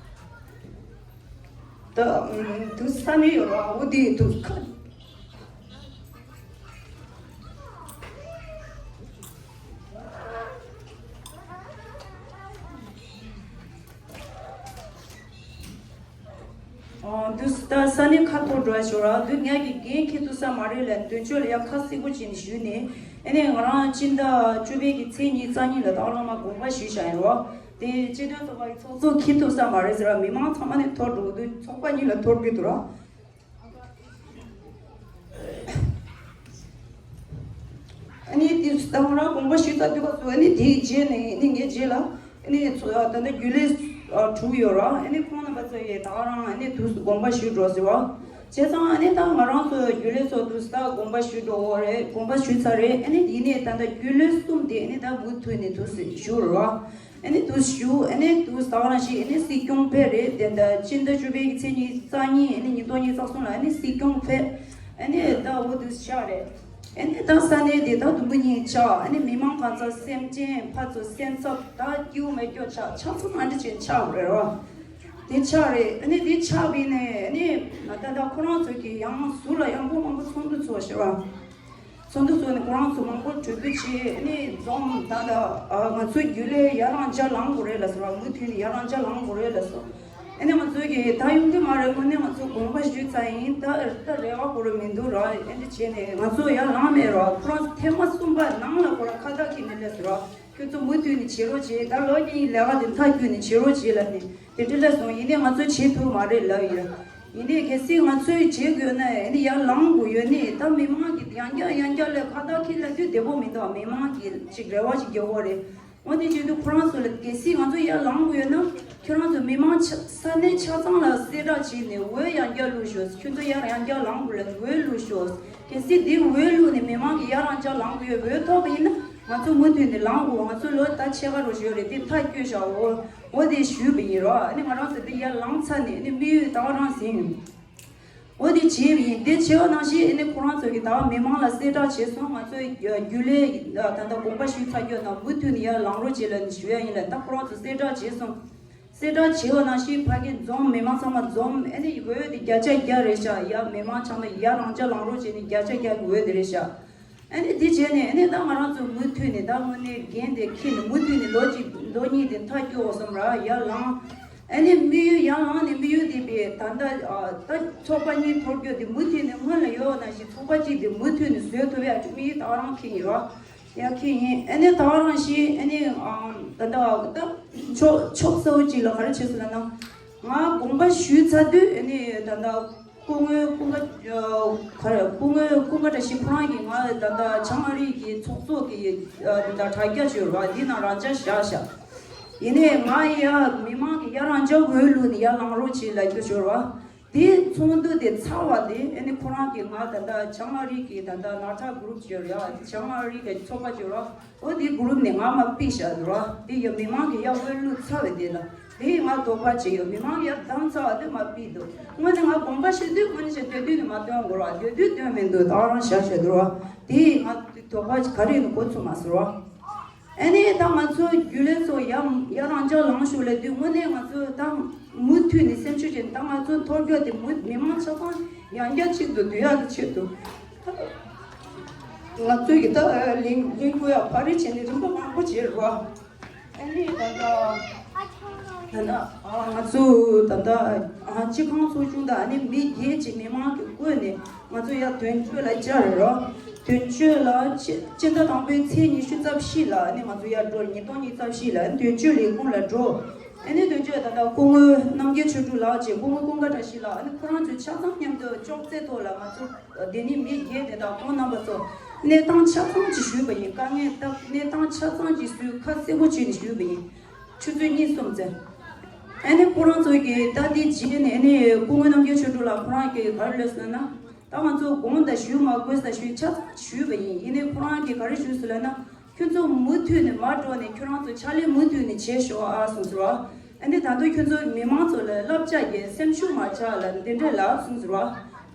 ད་དུ་ས་ནས་ཡོད་ར་འོ་དེ་དུ་ཁ། འདུག་ད་ས་གནས་ཁ་ཐོར་འགྲོ་ཡ་ཞོར་ར་འདུག་ངས་ཀྱི་འགན་འཁྱེར་ཐུབ་ས་མ་རེད་ལ་དོན་གཅོད་ལ་ཡ་ཁ་གསལ་པོ་བྱས་ནས་ཞུས་ནས། ཨ་ནས་ང་རང་སྤྱི་ཟླ་བཅུ་པའི་གི་ཚེས་ཉི་ཤུ་རྩ་གཉིས་ལ་ད་རང་མ་དགོངས་པ་ཞུས་བཞག་ཡིན་རོ། དེ་སྤྱི་མཐུན་ཚོགས་པ་གི་ཚོགས་གཙོ་འཁྱེར་ཐུབ་ས་མ་རེད་ཟེར་བ་མི་མང་ཚང་མ་ནས་ཐོར་འགྲོ་འདུག་ཚོགས་པ་གཉིས་ལ་ཐོར་གི་འདུག་ར། ཨ་ནི་དེ་ད་ང་རང་དགོངས་པ་ཞུས་ཚར་དུས་སྐབས་སུ་ཨ་ནི་དེའི་རྗེས་ནས་ཨ་ནི་ངའི་རྗེས་ལ་ཨ་ནི་ཚོ་ད་ལྟ་རྒྱུན་ལས་ཨ་དྲུག་ཡོད་ར། ཨ་ནི་ཁོང་རྣམ་པ་ཚོ་ཡིས་ད་ག་རང་ཨ་ནི་དུས་སུ་དགོངས་པ་ཞུ་འགྲོ་ཟེར་བ། བྱས་ཙང་ཨ་ནི་ད་ང་རང་ཚོ་རྒྱུན་ལས་ཚོ་དུས་སུ་ད་དགོངས་པ་ཞུ་འགྲོ་བ་རེད། དགོངས་པ་ཞུས་ཚར་རེད། ཨ་ནི་ཡིན་ནའི་ད་ལྟ་རྒྱུན་ལས་གསུམ་དེ་ཨ་ནི་ད་མུ་མཐུད་ནས་དུས་སུ་བཞུགས་ར། ཨ་ནི་དུས་ཞུ་ཨ་ནི་དུས་ཟ་བ་རང་ཞིག་ཨ་ནི་སྲིད་སྐྱོང་ཕེབས་རེད། དེ་འདྲ་སྤྱི་ཟླ་བཅུ་པའི་གི་ཚེས་ཉི་ཤུ་རྩ་གཉིས་ཨ་ནི་ཉིས་སྟོང་ཉི་ཤུ་རྩ་གསུམ་ལ་ཨ་ནི་སྲིད་སྐྱོང་ཕེབས། ཨ་ནི་ད་འོ་དུས་ཆགས་རེད། ཨ་ནི་ད་ས་གནས་དེ་ད་དུམ་བུ་གཉིས་ཆགས། ཨ་ནི་མི་མང་གང་ཚ་སེམས་ཅན་ཕར་ཚུར་སེམས་འཚབ་ད་སྐྱིད་པོ་མེད་སྐྱོ་ཆགས་ཆགས་ཚུལ་ཨ་འདྲ་ཅན་ཆགས་རེད་རོ། དེ་ཆགས་རེད། ཨ་ནི་དེ་ཆགས་པའི་ནས་ཨ་ནི་ང་ད་ད་ཁོ་རང་ཚོ་གི་ཡང་ཟུར་ལ་ཡང་ཕོ་མང་པོ་ཚོགས་འདུ་ཚོགས་ཤེས་བ། ཚོགས་འདུ་ཚོགས་ནས་ཁོ་རང་ཚོ་མང་པོ་གྲོས་བསྡུར་བྱས་ནས་འཛོམས་ད་ལྟ་ང་ཚོའི་རྒྱུན་ལས་ཡར་རང་ཅག་ལངས་དགོས་རེད་ལ་ཟེར་བ། མུ་མཐུད་ནས་ཡར་རང་ཅག་ལངས་དགོས་རེད་ལ་སོ། ཨ་ནི་ང་ཚོས་ཀྱི་ད་ཡོང་གི་མ་རེད། དངོས་གནས་ང་ཚོ་དགོངས་པ་ཞུས་ཚར་ཡིན། ད་ད་རེ་བ་དགོས་རེད་མི་འདུག་ར། ཨ་འདི་བྱས་ནས་ང་ཚོ་ཡར་ལངས་མེད་ར། ཁོ་རང་ཚོ་ཐེངས་མ་གསུམ་པ་ནང་ལ་ཁོ་རང་ཁ་བཏགས་ཁྱེར་ནས་སླེབས་སོང་ར། ཁྱོད་ཚོ་མུ་མཐུད་ནས་བྱེད་རོགས་བྱེད། ད་ལོ་གཉིས་ལས་ཀ་དེ་མཐའ་འཁྱོལ་ནས་བྱེད་རོགས་བྱེད་ལབ་ནས་དེ་འདྲ་ལབ་སོང་། ཡིན་ནའི་ང་ཚོས་བྱེད་ཐུབ་མ་རེད་ལབ་ཡོད། ཡིན་ནའི་གལ་སྲིད་ང་ཚོས་བྱེད་དགོས་ན་ཨ་ནི་ཡར་ལངས་དགོས་ཡོད་ནི། ད་མི་མང་གིས་ཡང་བསྐྱར་ཡང་བསྐྱར་ལ་ཁ་བཏགས་ཁྱེར་ལབ་དུས་བདེ་པོ་མི་འདུག་མི་མང་གིས་ཅིག་རེ་བ་ཅིག་རྒྱག་གི་རེད། འོ་དེ་བྱེད་དུས་ཁོ་རང་ཚོ་ལ་གལ་སྲིད་ང་ཚོ་ཡར་ལངས་དགོས་ཡོད་ན་ཁྱོད་རང་ཚོ་མི་མང་ཆ་ས་གནས་ཆ་ཚང་ལ་གསལ་བསྒྲགས་བྱས་ནས་འོས་ཡང་བསྐྱར་བླུགས་ཤོག་ཁྱོད་ཚོ་ཡར་ཡང་བསྐྱར་ལངས་དགོས་ལ་འོས་བླུགས་ཤོག་གལ་སྲིད་དེ་འོས་བླུགས་ནས་མི་མང་གིས་ཡར་རང་བསྐྱར་ལངས་དགོས་ཡོད། འོས་ཐོབ་པ་ཡིན་ན་ང་ཚོ་མུ་མཐུད་ནས་ལངས་དགོས། ང་ཚོ་ལོ་ད་ཕྱེད་ཀ་རོ་ཞོ་རེད། དེ་མཐའ་སྐྱོལ་བཞག་འོ་འོ་དེ་ཞུས་པ་ཡིན་རོགས། ཨ་ནི་ང་རང་ཚོ་དེ་ཡར་ལངས་ཚར་ནས་ཨ་ནི་དམིགས་ཡུལ་ད་ག་རང་ཟིན་ཡིན། འོ་དེ་བྱས་པ་ཡིན། དེ་བྱས་པ་ནང་བཞིན་ཨ་ནི་ཁོ་རང་ཚོ་གིས་ད་མི་མང་ལ་གསལ་བསྒྲགས་བྱས་སོང་། ང་ཚོའི་རྒྱུན་ལས་ད་ལྟ་དགོངས་པ་ཞུས་ཚར་རྒྱུ་ན་མུ་མཐུད་ནས་ཡར་ལངས་རོགས་བྱེད་ལབ་ནས་ཞུ་ཡ་ཡིན་ལ། ད་ཁོ་རང་ཚོ་གསལ་བསྒྲགས་བྱས་སོང་། གསལ་བསྒྲགས་བྱས་པ་ནང་བཞིན་ཕ་གི་འཛོམས་མི་མང་ཚང་མ་འཛོམས། ཨ་ནི་འོས་དེ་བརྒྱ་ཆ་བརྒྱ་རེད་ཤག་ཡ་མི་མང་ཚང་མ་ཡར་རང་ཅག་ལངས་རོགས་བྱས་ནས་བརྒྱ་ཆ་བརྒྱ་གི་འོས་དེ་རེད་ཤག་ཨ་ནི་འདི་བྱས་ནས་ཨ་ནི་ད་ང་རང་ཚོ་མུ་མཐུད་ནས་ད་དངོས་གནས་འགན་དེ་འཁྱེར་ནས་མུ་མཐུད་ནས་ལོ་གཅིག་ལོ་གཉིས་དེ་མཐའ་སྐྱོལ་བསམ་ར་ཡར་ལངས། ཨ་ནི་དམིགས་ཡུལ་ཡར་ལངས་ནས་དམིགས་ཡུལ་དེ་པའི་ད་ལྟ་ཨ་ད་ཚོགས་པ་གཉིས་འཐོར་རྒྱུ་དེ་མུ་མཐུད་ནས་སྔོན་ལ་ཡོད་ནང་བཞིན་ཚོགས་པ་གཅིག་དེ་མུ་མཐུད་ནས་བཟོས་ཐུབ་ཡ་དམིགས་ཡུལ་ད་རང་འཁྱེར་ཡིན་ར་ཡར་འཁྱེར་ཡིན། ཨ་ནི་ད་རང་བཞིན་ཨ་ནི་ཨ་ད་ལྟ་ད་ཕྱོགས་ཕྱོགས་གསལ་བོ་གཅིག་ལ་ག་རེ་བྱས་སོང་ལབ་ན་ང་དགོངས་པ་ཞུས་ཚར་དུས་ཨ་ནི་ད་ལྟ། སྐུ་ངོ་ཀུན་དགའ། ཨ། ག་རེ། སྐུ་ངོ་ཀུན་དགའ་བཀྲ་ཤིས་ཁོ་རང་གིས་ང་ད་ལྟ་བྱང་ཨ་རི་གི་ཚོགས་གཙོ་གི། ཨ། ད་ལྟ་དྲ་རྒྱ་བརྗོད་རོགས་འདི་ནང་རང་འཇགས་བཞག་བཞག་ཡིན་ནའི་ང་ཡ་མི་མང་གི་ཡ་རང་འཇགས་འོས་བླུགས་ནས་ཡ་ལངས་རོགས་བྱེད་ལབ་རྒྱུ་བརྗོད་རོགས། དེ་ཚོགས་འདུ་དེ་ཚར་བ་དེ་ཨ་ནི་ཁོ་རང་གིས་ང་ད་ལྟ་བྱང་ཨ་རི་གི་ད་ལྟ་ནཱ་ཐ་གུ་རུབ་བརྗོད་རོགས། བྱང་ཨ་རི་གི་ཚོགས་པ་བརྗོད་རོགས། འོ་དེ་གུ་རུབ་ནས་ང་མར་ཕུད་བཞག་འདུག་ར། དེ་ཡ་མི་མང་གི་ཡ་འོས་བླུགས་ཚར་བའི་དེ་ལ་དེ་ང་དོགས་པ་བྱས་ཡོད། མི་མང་གི་ཡ་བདམས་ཚར་བ་དེ་མར་ཕུད་འདུག་དངོས་གནས་ང་དགོངས་པ་ཞུ་དུས་དངོས་གནས་བྱས་སྡོད་དུས་ནས་མར་སྟོན་དགོས་ར། སྡོད་དུས་སྟོན་མི་འདུག་ད་རང་བཞག་བཞག་འདུག་ར། དེ་ང་དོགས་པ་ག་རེ་ཡིན་གོ་ཚུགས་མ་སོང་ར། ཨ་ནི་ད་ང་ཚོ་རྒྱུན་ལས་ཚོ་ཡ་ཡ་རང་འཇགས་ལངས་ཤོག་ལབ་དུས་དངོས་གནས་ང་ཚོ་ད་མུ་མཐུད་ནས་སེམས་ཤུགས་ཅན། ད་ང་ཚོ་ཐོར་རྒྱུ་དེ་མུ་མི་མང་ཆ་ཚང་ཡང་བསྐྱར་གཅིག་ཏུ་སྡུད་ཡག་གི་ཆེད་དུ། ང་ཚོས་ཀྱི་ད་ལིང་ལིང་ཀུ་ཡ་པར་རིས་བྱས་ནས་རིམ་པ་མང་པོ་བྱས་རེད་བ། ཨ་ནི་ད་ལྟ་ད་ལྟ་ང་ཚོ་ད་ལྟ་སྤྱི་ཁང་ཚོགས་ཆུང་དང་ཨ་ནི་མི་སྒེར་གྱི་མི་མང་གི་བསྐོས་ནས་ང་ཚོ་ཡར་དོན་གཅོད་ལ་བཅར་རོགས། དོན་གཅོད་ལ་ཕྱི་ཕྱི་ཟླ་དང་པོའི་ཚེས་ཉི་ཤུ་རྩ་བཞི་ལ་ཨ་ནི་ང་ཚོ་ཡར་འགྲོ། ཉིས་སྟོང་ཉི་ཤུ་རྩ་བཞི་ལ་དོན་གཅོད་ལས་ཁུངས་ལ་འགྲོ། ཨ་ནི་དོན་གཅོད་ད་ལྟ་སྐུ་ངོ་རྣམ་རྒྱལ་ཆོས་དྲུག་ལགས་བཅས་སྐུ་ངོ་ཀུན་དགའ་བཀྲ་ཤིས་ལགས། ཨ་ནི་ཁོ་རང་ཚོ་ཆ་ཚང་མཉམ་དུ་ཅོག་ཙེ་ཐོག་ལ་ང་ཚོ་དེ་ནི་མི་སྒེར་དེ་དག་ཁོང་རྣམ་པ་ཚོ་གནས་སྟངས་ཆ་ཚང་ཅིག་ཞུས་པ་ཡིན། དཀའ་ངལ་དག་གནས་སྟངས་ཆ་ཚང་ཅིག་ཚུར་ཁ་གསལ་པོ་བྱས་ནས་ཞུས་པ་ཡིན། ཆུ་ཚོད་གཉིས་གསུམ་ཙམ། ཨ་ནི་ཁོ་རང་ཚོ་གིས་ད་དེ་རྗེས་ནས་ཨ་ནི་སྐུ་ངོ་རྣམ་རྒྱལ་ཆོས་དྲུག་ལགས་ཁོ་རང་གིས་ག་རེ་ལབ་སོང་ན། ད་ང་ཚོ་དགོངས་དག་ཞུ་མ་དགོས་ས་ཞུས་ཆ་ཚང་ཞུས་པ་ཡིན། ཡིན་ནའི་ཁོ་རང་གིས་ག་རེ་ཞུས་སོང་ལབ་ན། ཁྱོད་ཚོ་མུ་མཐུད་ནས་མར་འགྲོ་ནས་ཁྱོད་རང་ཚོ་ཕྱག་ལས་མུ་མཐུད་ནས་བྱེད་ཤོག་ཨ་གསུངས་ཟེར་བ། ཨ་ནི་ད་དུང་ཁྱོད་ཚོ་མི་མང་ཚོ་ལ་བསླབ་བྱ་རྒྱག་སེམས་ཤུགས་མ་ཆག་ལབ་འདི་འདྲ་ལབ་གསུངས་ཟེར་བ།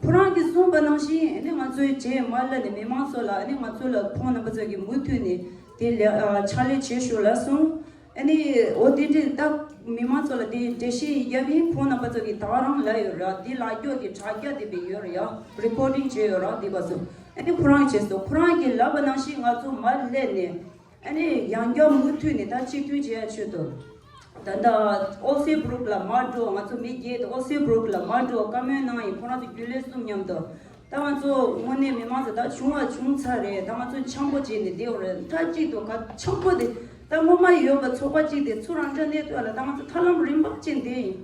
ཁོ་རང་གིས་གསུངས་པ་ནང་བཞིན་ཨ་ནི་ང་ཚོའི་རྗེས་མར་སླེབས་ནས་མི་མང་ཚོ་ལ་ཨ་ནི་ང་ཚོ་ལ་ཁོང་རྣམ་པ་ཚོ་གིས་མུ་མཐུད་ནས་དེ་ལ་ཕྱག་ལས་བྱེད་ཤོག་ལབ་གསུངས། ཨ་ནི་འོ་དེ་འདྲའི་ད་མི་མང་ཚོ་ལ་དེ་འགྲེལ་བཤད་ཡིན་རྒྱབ་ཡིན། ཁོང་རྣམ་པ་ཚོ་གིས་ད་རང་ལབ་ཡོད་ར། དེ་ལབ་རྒྱུ་གི་དྲ་རྒྱ་དེ་བས་ཡོད་ར་ཡ། རི་ཀོར་ཌིང་བྱས་ཡོད་ར། དེ་བ་ཚོ་ཨ་ནི་ཁོ་རང་བྱས་སོང་། ཁོ་རང་གིས་ལབ་པ་ནང་བཞིན་ང་ཚོ་མར་སླེབས་ནས་ཨ་ནི་ཡང་བསྐྱར་མུ་མཐུད་ནས་ད་གཅིག་མཐུན་བྱེད་ཡ་ཆེད་དུ། ད་ལྟ་ཨོ་སི་སྦུ་རུག་ལ་མར་འགྲོ། ང་ཚོ་མི་བརྒྱད་དེ་ཨོ་སི་སྦུ་རུག་ལ་མར་འགྲོ་བཀའ་མོལ་གནང་ཡིན། ཁོ་རང་ཚོ་རྒྱུན་ལས་གསུམ་མཉམ་དུ། ད་ང་ཚོ་དངོས་གནས་མི་མང་ཚོ་ད་བྱུང་བ་བྱུང་ཚར་རེད། ད་ང་ཚོ་འཆམ་པོ་བྱས་ནས་བསྡད་ཡོད་རེད། མཐའ་གཅིག་ཏུ་ག་འཆམ་པོ་དེ་ད་སྔོན་མ་ཡོད་པ་ཚོགས་པ་གཅིག་དེ་ཚུར་རང་འདྲ་གནས་ཐུབ་ལ། ད་ང་ཚོ་ཐར་ལམ་རིམ་པ་བྱས་བསྡད་ཡིན།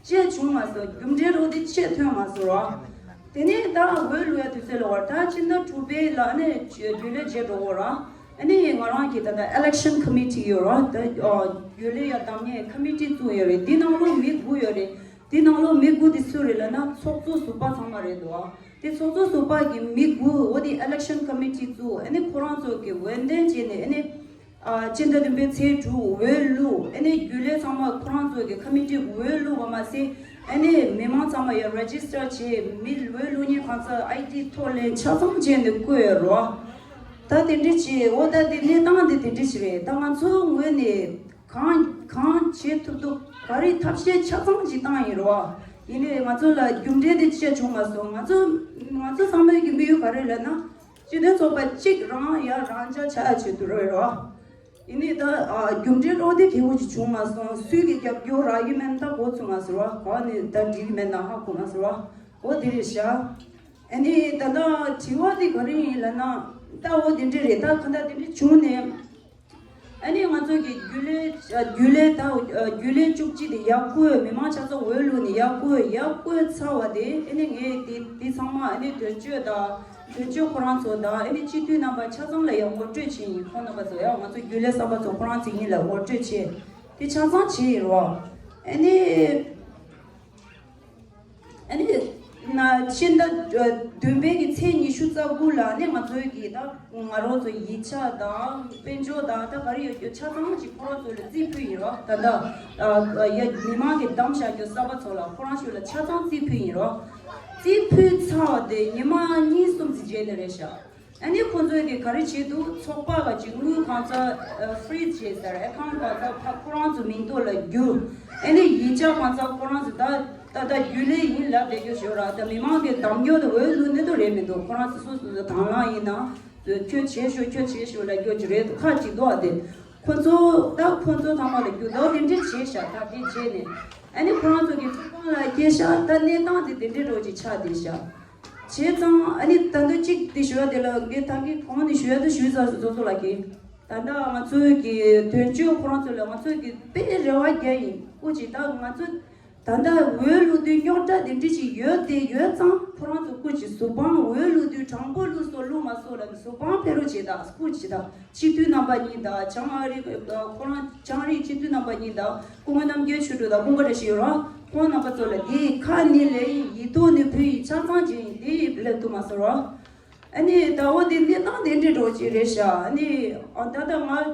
ཅི་བྱུང་མ་སོང་། རྒྱུ་འབྲས་རོགས་དེ་ཅི་ཐོན་མ་སོང་ར། དེ་ནས་ད་འོས་བླུག་ཡ་དུས་ཚོད་ལ་བར་ད་ཕྱི་ཟླ་དྲུག་པའི་ལ་ནས་རྒྱུན་ལས་བྱེད་འགྲོ་གོ་ར། ཨ་ནི་ང་རང་གི་ད་ལྟ་election committee ཡོད་ར། ད་རྒྱུན་ལས་ཡ་འདེམས་མཁན་ཁ་མི་ཊི་བཙུགས་ཡོད་རེད། དེ་ནང་ལོགས་མི་དགུ་ཡོད་རེད། དེ་ནང་ལོགས་མི་དགུ་དེ་སུ་རེད་ལབ་ན་ཚོགས་གཙོ་ཟུར་པ་ཚང་མ་རེད་འདུག་ཨ། དེ་ཚོགས་གཙོ་ཟུར་པ་གི་མི་དགུ་འོ་དེ་election committee བཙུགས། ཨ་ནི་ཁོ་རང་ཚོ་གི་འོས་འདེམས་བྱས་ནས་ཨ་ནི། ཨ། སྤྱི་ཟླ་བདུན་པའི་ཚེས་དྲུག་འོས་བླུགས། ཨ་ནི་རྒྱུན་ལས་ཚང་མ་ཁོ་རང་ཚོ་གི་ཁ་མི་ཊི་འོས་བླུགས་པ་མ་ཟད། ཨ་ནི་མི་མང་ཚང་མ་ཡང་register བྱས། མི་འོས་བླུགས་མཁན་གང་ཚ་ཨའི་ཌི་ཐོ་ལེན་ཆ་ཚང་བྱས་ནས་བསྐོས་ཡོད་རོ། ད་དེ་འདྲ་བྱས། འོ་ད་དེ་གནས་སྟངས་དེ་དེ་འདྲ་ཞིག་རེད། ད་ང་ཚོའི་ངོས་ནས། གང་གང་བྱེད་ཐུབ་ཐུབ་ག་རེ་ཐབས་ཤེས་ཆ་ཚང་ཅིག་བཏང་ཡིན་རོ། ཡིན་ནའི་ང་ཚོ་ལ་རྒྱུ་འབྲས་དེ་ཅི་བྱུང་མ་སོང་། ང་ཚོ་ང་ཚོ་ཚང་མའི་གི་དམིགས་ཡུལ་ག་རེ་ལབ་ན། སྤྱི་མཐུན་ཚོགས་པ་གཅིག་རང་ཡ་རང་འཇགས་ཆགས་ཡ་ཆེད་དུ་རེད་རོ། ཡིན་ནའི་ད་ཨ་རྒྱུ་འབྲས་བློ་བདེ་ཁེ་པོ་ཅིག་བྱུང་མ་སོང་། སུས་གི་རྒྱབ་སྐྱོར་རག་གི་མེད་ན་ད་གོ་ཚུགས་མ་སོང་རོ། ག་ནས་ད་འགྲིག་གི་མེད་ན་ཧ་གོ་མ་སོང་རོ། འོ་དེ་རེད་ཤག་ཨ་ནི་ད་ལྟ་དྲི་བ་དེ་ག་རེ་ཡིན་ལབ་ན། ད་འོ་དེ་འདྲ་རེད། ད་ག་ད་དེ་འདྲ་བྱུང་ནས། ཨ་ནི་ང་ཚོ་གི་རྒྱུན་ལས་རྒྱུན་ལས་ད་རྒྱུན་ལས་བཅུ་གཅིག་དེ་ཡར་བསྐོས། མི་མང་ཆ་ཚང་འོས་བླུགས་ནས་ཡར་བསྐོས། ཡར་བསྐོས་ཚར་བ་དེ་ཨ་ནི་ངས་དེ་དེ་ཚང་མ་ཨ་ནི་དོན་གཅོད་དང་དོན་གཅོད་ཁོ་རང་ཚོ་དང་ཨ་ནི་སྤྱི་འཐུས་རྣམ་པ་ཆ་ཚང་ལ་ཡང་ངོ་སྤྲོད་བྱས་ཡིན། ཁོང་རྣམ་པ་ཚོ་ཡང་ང་ཚོ་རྒྱུན་ལས་གསར་པ་ཚོ་ཁོ་རང་ཚོ་གཉིས་ལ་ངོ་སྤྲོད་བྱས། དེ་ཆ་ཚང་བྱས་ཡིན་རོ། ཨ་ནི། ཨ་ནི། ན་ཕྱི་ཟླ་བདུན་པའི་གི་ཚེས་ཉི་ཤུ་རྩ་དགུ་ལ་ནི་ང་ཚོའི་གི་ད་ང་རང་ཚོ་ཡིག་ཆ་དང་དཔལ་འབྱོར་དང་ད་ག་རེ་ཡོད་རྒྱུ་ཆ་ཚང་ཅིག་ཁོ་རང་ཚོ་ལ་རྩིས་ཕུལ་ཡིན་རོ། ད་ལྟ་ཡ་མི་མང་གི་བདམས་བཞག་རྒྱུ་གསར་པ་ཚོ་ལ་ཁོ་རང་ཚོ་ལ་ཆ་ཚང་རྩིས་ཕུལ་ཡིན་རོ། རྩིས་ཕུལ་ཚར་བ་དེ་ཉི་མ་གཉིས་གསུམ་ཙམ་རྗེས་ནས་རེད་ཤག་ཨ་ནི་ཁོང་ཚོས་ཀྱིས་ག་རེ་བྱེད་འདུག་ཚོགས་པ་ག་ཅིག་དངུལ་གང་ཚ་ཕི་རི་ཛི་བྱས་ཟེར། ཨེ་ཁའུན་ཊི་གང་ཚ་ཕ་ཁོ་རང་ཚོ་མིང་ཐོག་ལ་བསྒྱུར། ཨ་ནི་ཡིག་ཆ་གང་ཚ་ཁོ་རང་ཚོ་ད་ད་ད་རྒྱུན་ལས་ཡིན་ལབ་བསྡད་རྒྱུ་ཞོར་ར། ད་མི་མང་གི་གདམ་རྒྱུ་དང་འོས་བླུག་ནི་དོ་རེད་མི་འདུག་ཁོ་རང་ཚོ་སོ་སོ་སོ་དང་བླངས་ཡིན་ན་ཁྱོད་བྱེད་ཤོག་ཁྱོད་བྱེད་ཤོག་ལབ་རྒྱུ་ཅིག་རེད་འདུག་ཁ་ཅིག་འདུག་ཨ་དེ་ཁོ་ཚོ་ད་ཁོ་ཚོ་ཚང་མ་ལ་རྒྱུ་འདུག་དེ་འདྲས་བྱས་ཤག་ད་དེ་བྱས་ནས་ཨ་ནི་ཁོ་རང་ཚོ་གི་ཐུགས་ཕམ་ལ་སྐྱེས་ཤག་ད་གནས་སྟངས་དེ་དེ་འདྲས་རོ་ཅིག་ཆགས་བསྡད་ཤག་བྱས་ཙང་ཨ་ནི་ད་དུང་གཅིག་དེ་ཞུ་ཡ་དེ་ལ་ངས་ད་གིན་གོང་ནས་ཞུ་ཡ་དེ་ཞུས་ཚར་སོང་ཚོ་ལགས་ཀྱིས། ད་ལྟ་ང་ཚོའི་གི་དོན་གཅོད་ཁོ་རང་ཚོ་ལ་ང་ཚོའི་གི་དཔེ་རེ་བ་རྒྱག་ཡིན། སྐུ་མཁྱེན་ད་ང་ཚོ་ ད་ལྟ་འོས་བླུག་དུས་རྙོག་དྲ་དེ་འདྲ་ཞིག་ཡོད་དེ་ཡོད་ཙང་ཁོ་རང་ཚོ་སྐུ་མཁྱེན། གཟུ་དཔང་འོས་བླུག་དུས་དྲང་པོ་བླུགས་སོ་བླུགས་མ་སོ་ལ་གཟུ་དཔང་ཕེ་རོ་བྱེད་ད། སྐུ་མཁྱེན་ད། སྤྱི་འཐུས་རྣམ་པ་གཉིས་དང་། བྱང་ཨ་རི་ཁོ་རང་བྱང་རིགས་སྤྱི་འཐུས་རྣམ་པ་གཉིས་དང་། སྐུ་ངོ་རྣམ་རྒྱལ་ཆོས་སྒྲོན་དང་། སྐུ་ངོ་རེ་ཞིག་ཡོད་ར། ཁོང་རྣམ་པ་ཚོ་ལ་དེ་ཁ་ནི་ལས་ཡིན། ཡིད་ཐོག་ནས་ཕུལ་ཡིན། ཆ་ཚང་བྱེད་ཡིན། དེ་ལབ་ཐུབ་མ་སོང་ར། ཨ་ནི་ད་འོ་དེ་གནས་སྟངས་དེ་འདྲ་འགྲོ་གི་རེད་ཤག་ཨ་ནི་ཨ་ད་ལྟ་ང་